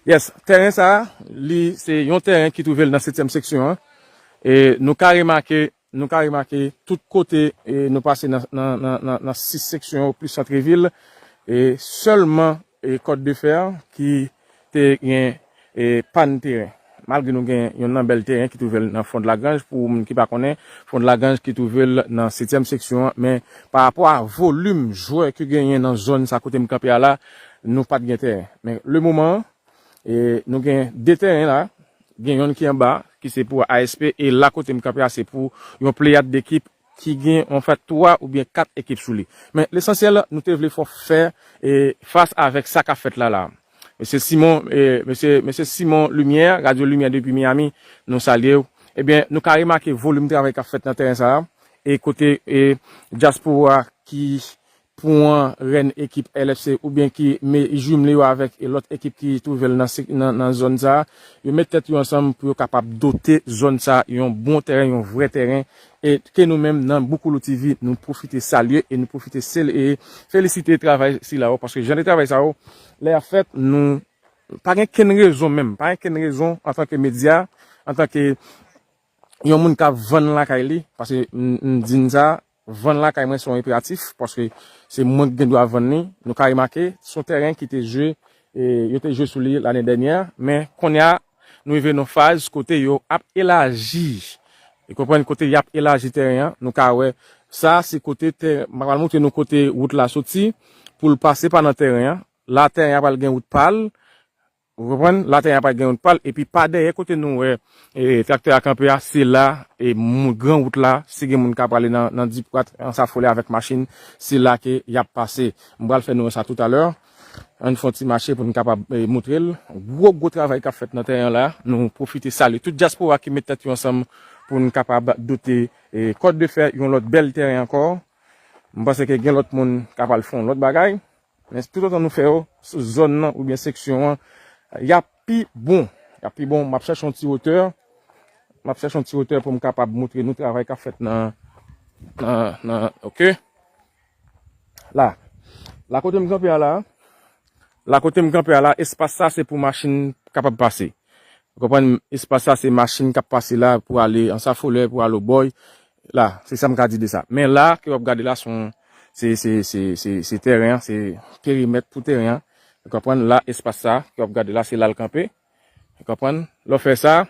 Yes, tèren sa, li se yon tèren ki twouve l nan setyèm seksyon an, e nou ka remake nou ka remake tout kote, e, nou pase nan, nan, nan, nan, nan sis seksyon yo, plis santrevil, e sèlman, e, Kòt de Fè ki te gen, e, pàn teren. Malgre nou gen yon nan bèl teren ki twouve l nan Fond Lagrange, pou moun ki pa konnen, Fond Lagrange ki twouve l nan setyèm seksyon an, men pa rapò a volim jwè ki genyen nan zòn sa kote m kanpe a la, nou pa t gen teren. Men le moman an, e, nou gen de teren la, gen yonn ki anba, ki se pou A S P, e la kote m kanpe a, se pou yon pleyad dekip ki gen, anfèt, twa oubyen kat ekip sou li. Men lesansyèl, nou te vle fò fè, e, fas avèk sa k ap fèt la, la. Mesye Simon, e, mesye, mesye Simon Lumière, Radyo Limyè depi Miami, nou salye w. Ebyen, nou ka remake volim travay k ap fèt nan teren sa a. e kote e dyaspora ki pran rèn ekip L F C oubyen ki me jimle yo avèk e lòt ekip ki twouve l nan, nan, nan zòn sa a, yo met tèt yo ansanm pou yo kapab dote zòn sa a yon bon tèren, yon vrè tèren, e ke nou menm nan Boukoulou T V nou pwofite salye e nou pwofite sel e felisite travay sila yo, paske jan de travay sa yo lè y ap fèt, nou pa gen kenn rezon menm, pa gen kenn rezon antanke medya, antanke yon moun k ap vann lakay li, paske m, m di n sa, vann lakay mwen se yon enperatif, paske se mwen ki gen dwa vann li. Nou ka remake, se yon tèren ki te jwe, e, yo te jwe sou li lane dènyè, men kounye a, nou rive nan faz kote yo ap elaji. E konprann kote y ap elaji tèren an, nou ka wè, sa se kote tè, m pral montre nou kote wout la soti, pou l pase pa nan tèren an. La tèren an pral gen wout pa l, ou konprann? La tèren an pral gen wout pa l, epi pa dèyè kote nou wè e, traktè a kanpe a, se la, e, moun, gran wout la, si gen moun k ap prale nan, nan Dipwat, Ansafolè avèk machin, se la ke y ap pase. M pral fè nou wè sa toutalè. Ann fè yon ti mache pou n kapab e, montre l. Gwo, gwo travay k ap fèt nan tèren an la. Nou pwofite salye tout dyaspora ki met tèt yo ansanm pou n kapab dote e, Kòt de Fè yon lòt bèl tèren ankò. M panse ke gen lòt moun k ap al fè yon lòt bagay. Men toutotan nou fè yo sou zòn nan oubyen seksyon an, y ap pi bon. Y ap pi bon. M ap chèche yon ti wotè. M ap chèche yon ti wotè pou m kapab montre nou travay k ap fèt nan, nan, nan, oke. La. La kote m kanpe a la, la kote m kanpe a la, espas sa se pou machin kapab pase. Ou konprann? Espas sa se machin k ap pase la pou ale Ansafolè, pou ale Obòy. La, se sa m ka di de sa. Men la, ke w ap gade la, se yon, se, se, se, se, se tèren an, se perimèt pou tèren an. Ou konprann? La, espas sa, ke w ap gade la, se la l kanpe. Ou konprann? Lè w fè sa,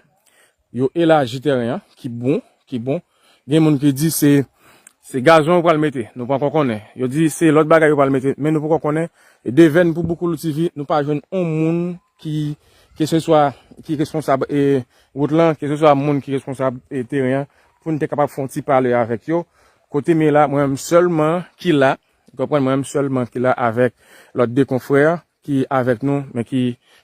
yo elaji tèren an, ki bon, ki bon. Gen moun ki di se, se gazon yo pral mete, nou poko konnen. Yo di se lòt bagay yo pral mete, men nou poko konnen. E devèn pou Boukoulou T V, nou pa jwenn yon moun ki, keseswa, ki responsab e wout lan, keseswa moun ki responsab e teren an, pou n te kapab fè yon ti pale avèk yo. Kote m ye la, mwen menm sèlman ki la, ou konprann, mwen menm sèlman ki la avèk lòt de konfrè ki avèk nou, men ki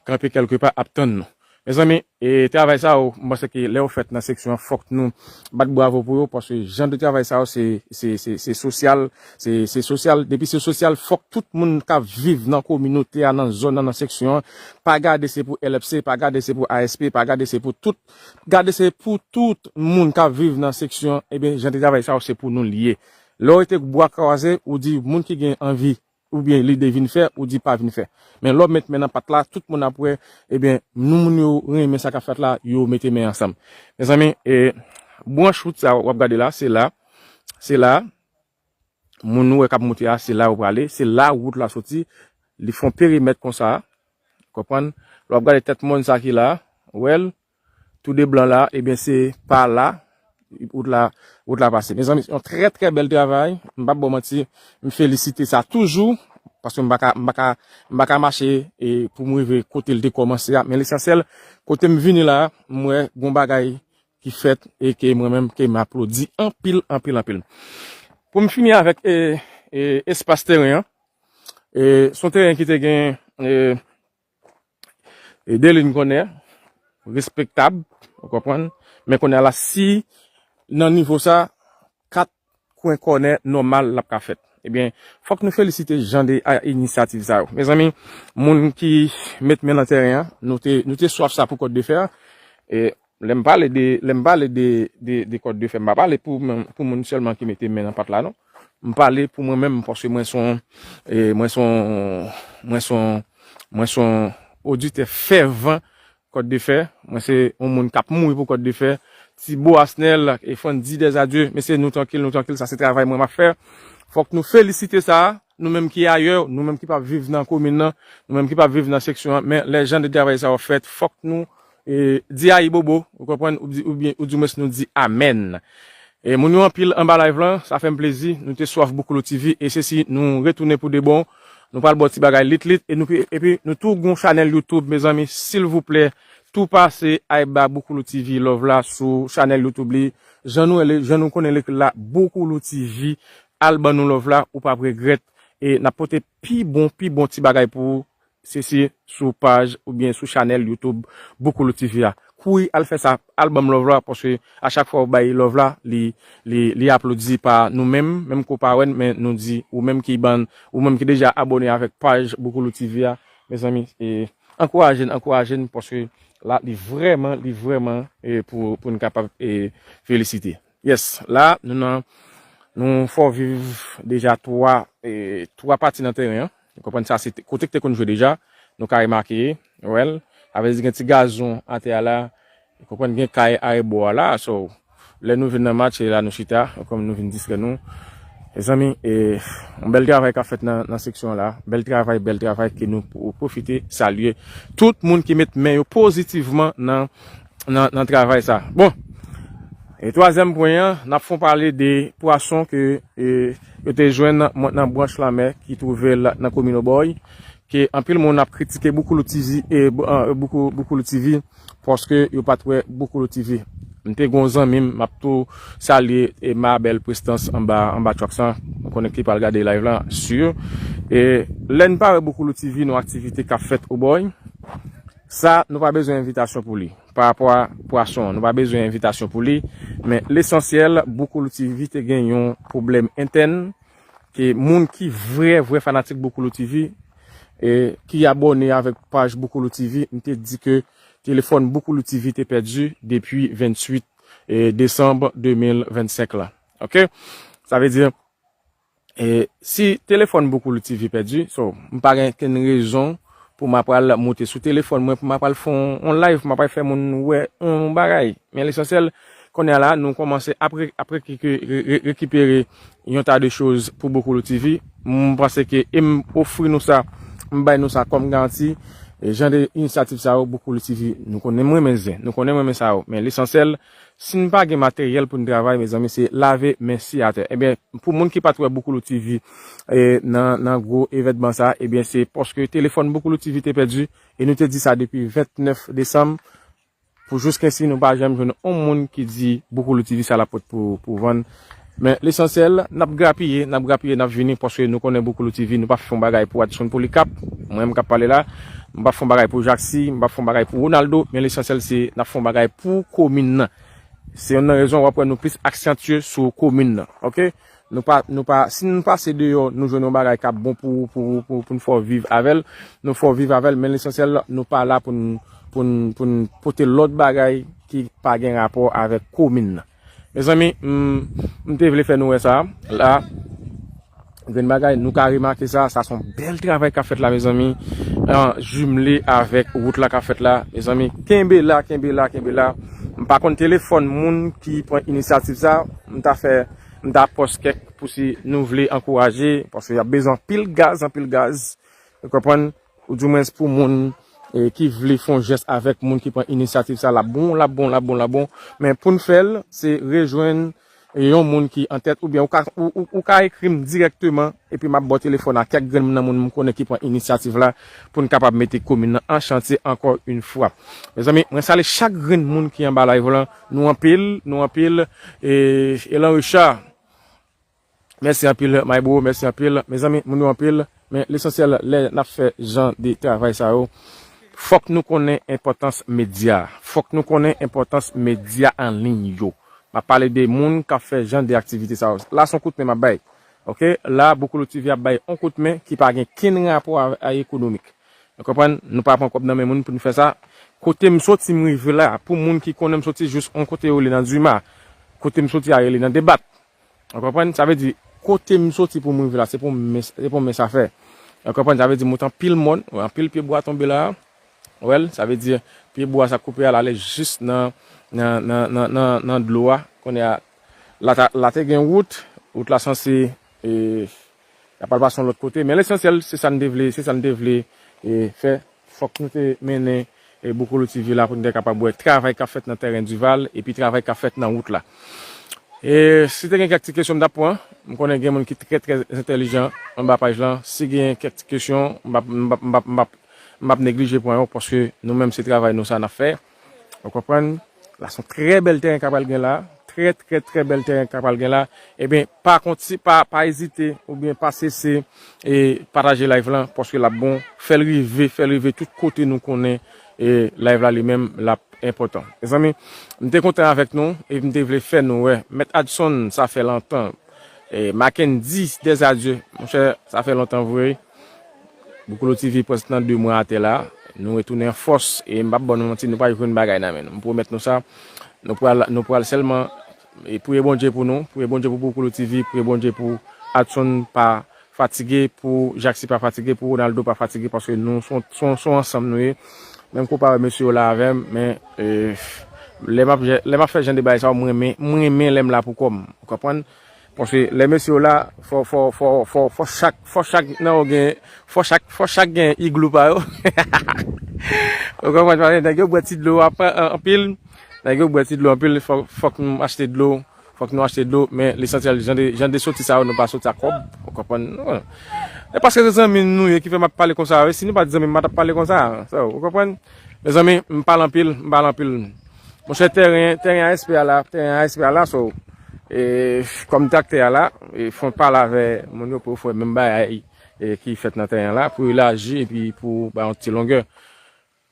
kanpe kèlkepa ap tann nou. Mezanmi, e travay sa yo, m panse ke lè yo fèt nan seksyon an, fòk nou bat bravo pou yo, paske jan de travay sa yo, se, se, se, se sosyal, se, se sosyal. Depi se sosyal, fòk tout moun k ap viv nan kominote a, nan zòn nan, nan seksyon an, pa gade se pou L F C, pa gade se pou A S P, pa gade se pou tout, gade se pou tout moun k ap viv nan seksyon an, ebyen, jan de travay sa yo, se pou nou l ye. Lè w rete bwa kwaze, ou di moun ki gen anvi oubyen lide vin fè, ou di pa vin fè. Men lè w met men nan pat la, tout moun ap wè, ebyen, nou moun yo renmen sa k ap fèt la, yo mete men ansanm. Mezanmi, e, branch wout sa w ap gade la, se la, se la, moun nou wè k ap monte a, se la yo prale, se la wout la soti, li fè yon perimèt konsa, konprann? Lè w ap gade tèt mòn sa ki la, ou wè l, tou de blan la, ebyen, se pa la, wout la, wout la pase. Mezanmi, se yon trè, trè bèl travay. M p ap ba w manti, m felisite sa toujou, paske m pa ka, m pa ka, m pa ka mache e pou m rive kote l te kòmanse a. Men lesansyèl, kote m vini la, m wè gon bagay ki fèt e ke mwen menm, ke m aplodi anpil, anpil, anpil. Pou m fini avèk e, e, espas teren an, e, se yon teren ki te gen e, e de liy kònè, respektab, ou konprann? Men kounye a la, si nan nivo sa, kat kwen kònè nòmal l ap ka fèt. Ebyen, fòk nou felisite jan de a, inisyativ sa yo. Mezanmi, moun ki met men nan teren an, nou te, nou te swaf sa pou Kòt de Fè a. E lè m pale de, lè m pale de, de, de Kòt de Fè, m pa pale pou, pou moun sèlman ki mete men nan pat la, non. M pale pou mwen menm, paske mwen se yon, e, mwen se yon, mwen se yon, mwen se yon oditè fèvan Kòt de Fè. Mwen se yon moun k ap mouri pou Kòt de Fè. Tibo Asnel e Frandy Desadye, mesye, nou trankil, nou trankil, sa se travay mwen m ap fè. Fòk nou felisite sa, nou menm ki ayè, nou menm ki p ap viv nan komin nan, nou menm ki p ap viv nan seksyon an, men lè jan de travay sa yo fèt, fòk nou e, di ayibobo, ou konprann, ou di, oubyen, ou di mwens nou di amèn. E moun yo anpil anba live lan, sa fè m plezi, nou te swaf Boukoulou T V, e sesi nou retounen pou de bon, nou pral ba w ti bagay lit lit, e nou, epi nou tou gon chanèl YouTube, mezanmi, silvouplè, tou pase al ba Boukoulou T V love la sou chanèl YouTube li, jan nou rele, jan nou konnen l ekri la, Boukoulou T V, al ban nou love la, ou p ap regrèt, e n ap pote pi bon, pi bon ti bagay pou ou, se, se sou paj oubyen sou chanèl YouTube Boukoulou T V a. kouri al fè sa, al ban m love la, paske a chak fwa ou bay love la, li, li, li aplodi pa nou menm, menm ke w pa wè n, men nou di, ou menm ki ban, ou menm ki deja abòne avèk paj Boukoulou T V a, mezanmi, e, ankouraje n, ankouraje n, paske la, li vrèman, li vrèman, e, pou, pou n kapab, e, felisite. Yes, la, nou nan, nou fè w viv deja twa, e, twa pati nan teren an. Ou konprann sa, se te- kote k te konn jwe deja, nou ka remake, ou wè l. Sa vle di gen ti gazon atè a la, ou konprann gen kay arebò a la, so, lè nou vin nan match, se la nou chita, ou konprann nou vin distrè nou. Mezanmi, e, yon bèl travay k ap fèt nan, nan seksyon an la. Bèl travay, bèl travay ke nou pou- pwofite salye tout moun ki met men yo pozitivman nan, nan, nan travay sa. Bon, e twazyèm pwen an, n ap fè w pale de pwason ke, e, yo te jwenn nan, nan branch lanmè ki twouve l nan komin Obòy, ke anpil moun ap kritike Boukoulou T V, e, Bou- e, Boukou- Boukoulou T V, paske yo pa t wè Boukoulou T V. M te gen yon zanmi m, m ap tou salye, e, ma bèl Prestans anba, anba Trucks lan. Mwen konnen ki pral gade live lan, si. E lè n pa wè Boukoulou T V, nan aktivite k ap fèt Obòy, sa, nou pa bezwen envitasyon pou li. Pa rapò a pwason an, nou pa bezwen envitasyon pou li. Men lesansyèl, Boukoulou T V te gen yon pwoblèm entèn, ke moun ki vrè, vrè fanatik Boukoulou T V, e ki abòne avèk paj Boukoulou T V, m te di ke telefòn Boukoulou T V te pèdi depi venntuit, e, desanm de mil vennsenk la. Oke? Sa vle di, e, si telefòn Boukoulou T V pèdi, so, m pa gen kenn rezon pou m ap pral moute sou telefòn mwen, pou m ap pral fè yon, yon live, pou m ap pral fè moun wè yon bagay. Men lesansyèl, kounye a la, nou kòmanse ap re- ap re- re- re- rekipere yon ta de choz pou Boukoulou T V. M panse ke e m ofri nou sa, m bay nou sa kòm garanti. E jan de inisyativ sa yo, Boukoulou T V, nou konnen m renmen zen, nou konnen m renmen sa yo. Men lesansyèl, si n pa gen materyèl pou n travay, mezanmi, se lave men si atè. Ebyen, pou moun ki pa t wè Boukoulou T V, e, nan, nan gwo evènman sa, ebyen, se paske telefòn Boukoulou T V te pèdi, e nou te di sa depi vennèf desanm, pou jiskensi nou pa janm jwenn yon moun ki di Boukoulou T V sa l ap pot pou, pou vann. Men lesansyèl, n ap grapiye, n ap grapiye, n ap vini, paske nou konnen Boukoulou T V, nou pa fè yon bagay pou Adson Polycarpe, mwen menm k ap pale la, m pa fè yon bagay pou Jaksy, m pa fè yon bagay pou Ronaldo, men lesansyèl se n ap fè yon bagay pou komin nan. Se youn nan rezon w ap wè nou plis aksantye sou komin nan, oke? Nou pa, nou pa, si nou pase deyò, nou jwenn yon bagay k ap bon pou, pou, pou, pou n fè w viv avè l, nou fè w viv avè l, men lesansyèl, nou pa la pou n, pou n, pou n pote lòt bagay ki pa gen rapò avèk komin nan. Mezanmi, m, m te vle fè nou wè sa, la, grenn bagay, nou ka remake sa, sa se yon bèl travay k ap fèt la, mezanmi, an jimle avèk wout la k ap fèt la, mezanmi, kenbe la, kenbe la, kenbe la. M pa konn telefòn moun ki pran inisyativ sa, m ta fè, m ta pòs kèk pou si nou vle ankouraje, paske y ap bezwen anpil gaz, anpil gaz. Ou konprann? Ou di mwens pou moun, e, ki vle fè yon jès avèk moun ki pran inisyativ sa, l ap bon, l ap bon, l ap bon, l ap bon. Men pou n fè l, se rejwenn, e, yon moun ki an tèt, oubyen ou ka, ou, ou, ou ka ekri m dirèkteman, epi m ap ba w telefòn a kèk grenn nan moun m konnen ki pran inisyativ la, pou n kapab mete komin nan an chantye ankò yon fwa. Mezanmi, mwen salye chak grenn moun ki anba live lan, nou anpil, nou anpil, e, Elan Richard, mèsi anpil, my bro, mèsi anpil. Mezanmi, moun yo anpil, men lesansyèl, lè n ap fè jan de travay sa yo, fòk nou konnen enpòtans medya. Fòk nou konnen enpòtans medya an liy yo. M ap pale de moun k ap fè jan de aktivite sa yo. La, se yon kout men m ap bay. Oke? La, Boukoulou T V ap bay yon kout men ki pa gen kenn rapò a, a ekonomik. Ou konprann? Nou pa pran kòb nan men moun pou nou fè sa. Kote m soti, m rive la. Pou moun ki konnen m soti jis yon kote yo rele nan Dima. Kote m soti a rele nan Debat. Ou konprann? Sa vle di, kote m soti pou m rive la, se pou men, se pou men sa fè. Ou konprann? Sa vle di, m wè anpil mòn, anpil pye bwa tonbe la. Ou wè l? Sa vle di, pye bwa sa koupe a, l ale jis nan, nan, nan, nan, nan, nan dlo a. Kounye a, la, ta- la te gen wout, wout la sanse, e, y ap al pase yon lòt kote. Men lesansyèl, se sa n te vle, se sa n te vle, e, fè. Fòk nou te mennen, e, Boukoulou T V la pou n te kapab wè travay k ap fèt nan tèren Dival, epi travay k ap fèt nan wout la. E si te gen kèk ti kesyon m t ap pran, m konnen gen moun ki trè, trè entèlijan anba paj lan. Si gen kèk ti kesyon, m p ap, m p ap, m p ap, m p ap, m p ap neglije pran yo, paske nou menm se travay nou sa n ap fè. Ou konprann? La, se yon trè bèl tèren k ap pral gen la. Trè, trè, trè bèl tèren k ap pral gen la. Ebyen, pa konti, pa, pa ezite, oubyen pa sese, e pataje live lan, paske l ap bon. Fè l rive, fè l rive tout kote nou konnen, e live la li menm, l ap enpòtan. Mezanmi, m te kontan avèk nou e m te vle fè nou wè. Mèt Adson, sa fè lontan. E Mackendy Desadye, monchè, sa fè lontan vre. Boukoulou T V prèske nan de mwa atè la. Nou retounen an fòs e m p ap ba nou manti, nou pa jwenn bagay nan men nou. M pwomèt nou sa. Nou pral, nou pral sèlman e priye Bondye pou nou, priye Bondye pou Boukoulou T V, priye Bondye pou Adson pa fatige, pou Jacksy pa fatige, pou Ronaldo pa fatige, paske nou son, son, son ansanm nou ye. Menm konpare mesye yo la avè m, men e, lè m ap, lè m ap fè jan de bagay sa yo, mwen renmen, mwen renmen lè m la pou kò m. Ou konprann? Paske lè mesye yo la, fò, fò, fò, fò, fò chak, fò chak nan yo gen, fò chak, fò chak gen iglou pa yo. Ou konprann? Paske nèg yo bwè ti dlo ap, an- anpil. Nèg yo bwè ti dlo anpil, fò, fòk nou achte dlo. Fòk nou achte dlo, men lesansyèl, jan de, jan de soti sa yo, nou pa soti ak kòb. Ou konprann? Non. E paske se zanmi nou ye ki fè m ap pale konsa, wi. Si nou pa t zanmi m, m pa t ap pale konsa. So, ou konprann? Mezanmi, m pale anpil, m pale anpil. Monchè, tèren, tèren A S P a la, tèren A S P a la, so, e, kòm traktè a la, e, fò n pale avè moun yo pou yo fè menm bagay e, ki fèt nan tèren an la, pou elaji epi pou ba yon ti longè.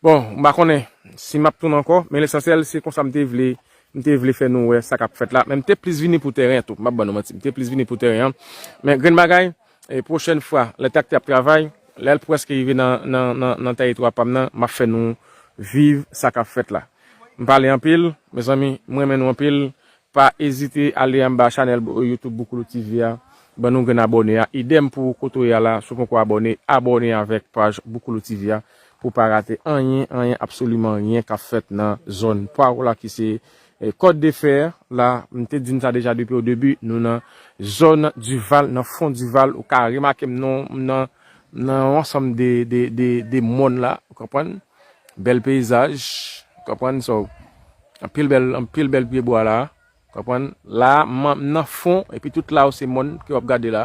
Bon, m pa konnen si m ap tounen ankò, men lesansyèl, se konsa m te vle, m te vle fè nou wè sa k ap fèt la. Men m te plis vini pou tèren an tou, m ap ban nou manti, m te plis vini pou tèren an. Men grenn bagay, e pwochèn fwa, lè traktè ap travay, lè l prèske rive nan, nan, nan, nan tèritwa pa m nan, m ap fè nou viv sa k ap fèt la. M pale anpil, mezanmi, m renmen nou anpil. Pa ezite ale anba chanèl YouTube Boukoulou T V a. Ban nou grenn abòne a. Idèm pou kote w ye a la. Si w poko abòne, abòne avèk paj Boukoulou T V a pou w pa rate anyen, anyen, absoliman anyen k ap fèt nan zòn pa w la ki se e, Kòt de Fè la. M te di n sa deja depi o debi, nou nan zòn Dival, nan fon Dival. Ou ka remake m nan, nan, nan yon ansanm de, de, de, de mòn la, ou konprann? Bèl peyizaj, ou konprann? So, anpil bèl, anpil bèl pyebwa la. Konprann? La, m nan fon, epi tout la yo se mòn ke w ap gade la.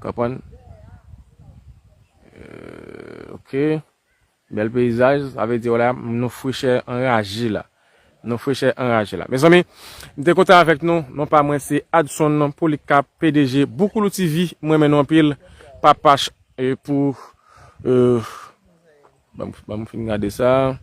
Konprann? Euh, ok. Bèl peyizaj, sa vle di la, nou frechè anraje la. Nou frechè anraje la. Mezanmi, m te kontan avèk nou. Non pa mwen se Adson Polycarpe, P D G Boukoulou T V. Mwen renmen nou anpil. Papach, e, pou, euh, ban m, ban m fin gade sa.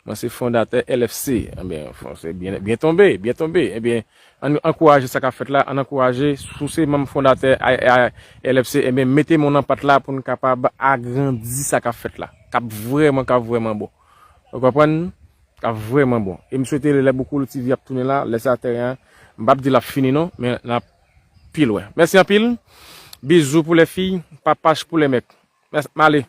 Mwen se fondatè L F C. Ebyen, fon-, se byen, byen tonbe, byen tonbe. Ebyen, ann ankouraje sa k ap fèt la, ann ankouraje, si w se manm fondatè a, a, L F C, ebyen, mete men w nan pat la pou n kapab agrandi sa k ap fèt la. K ap vrèman, k ap vrèman bon. Ou konprann? K ap vrèman bon. E m swete lè Boukoulou T V ap tounen la, lè sa tèren an, m p ap di l ap fini non, men l ap pi lwen. Mèsi anpil. Bizou pou lè fi, papach pou lè mèk. Mèsi, m ale.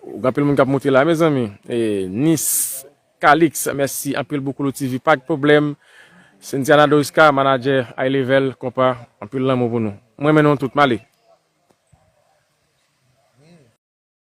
Gen anpil moun k ap moute la, mezanmi. E, Nis, Calix, mèsi anpil Boukoulou T V, pa gen pwoblèm. Cynthia Nadoriska, manadjè High Level, konpa, anpil lanmou pou nou. Mwen renmen nou tout, m ale.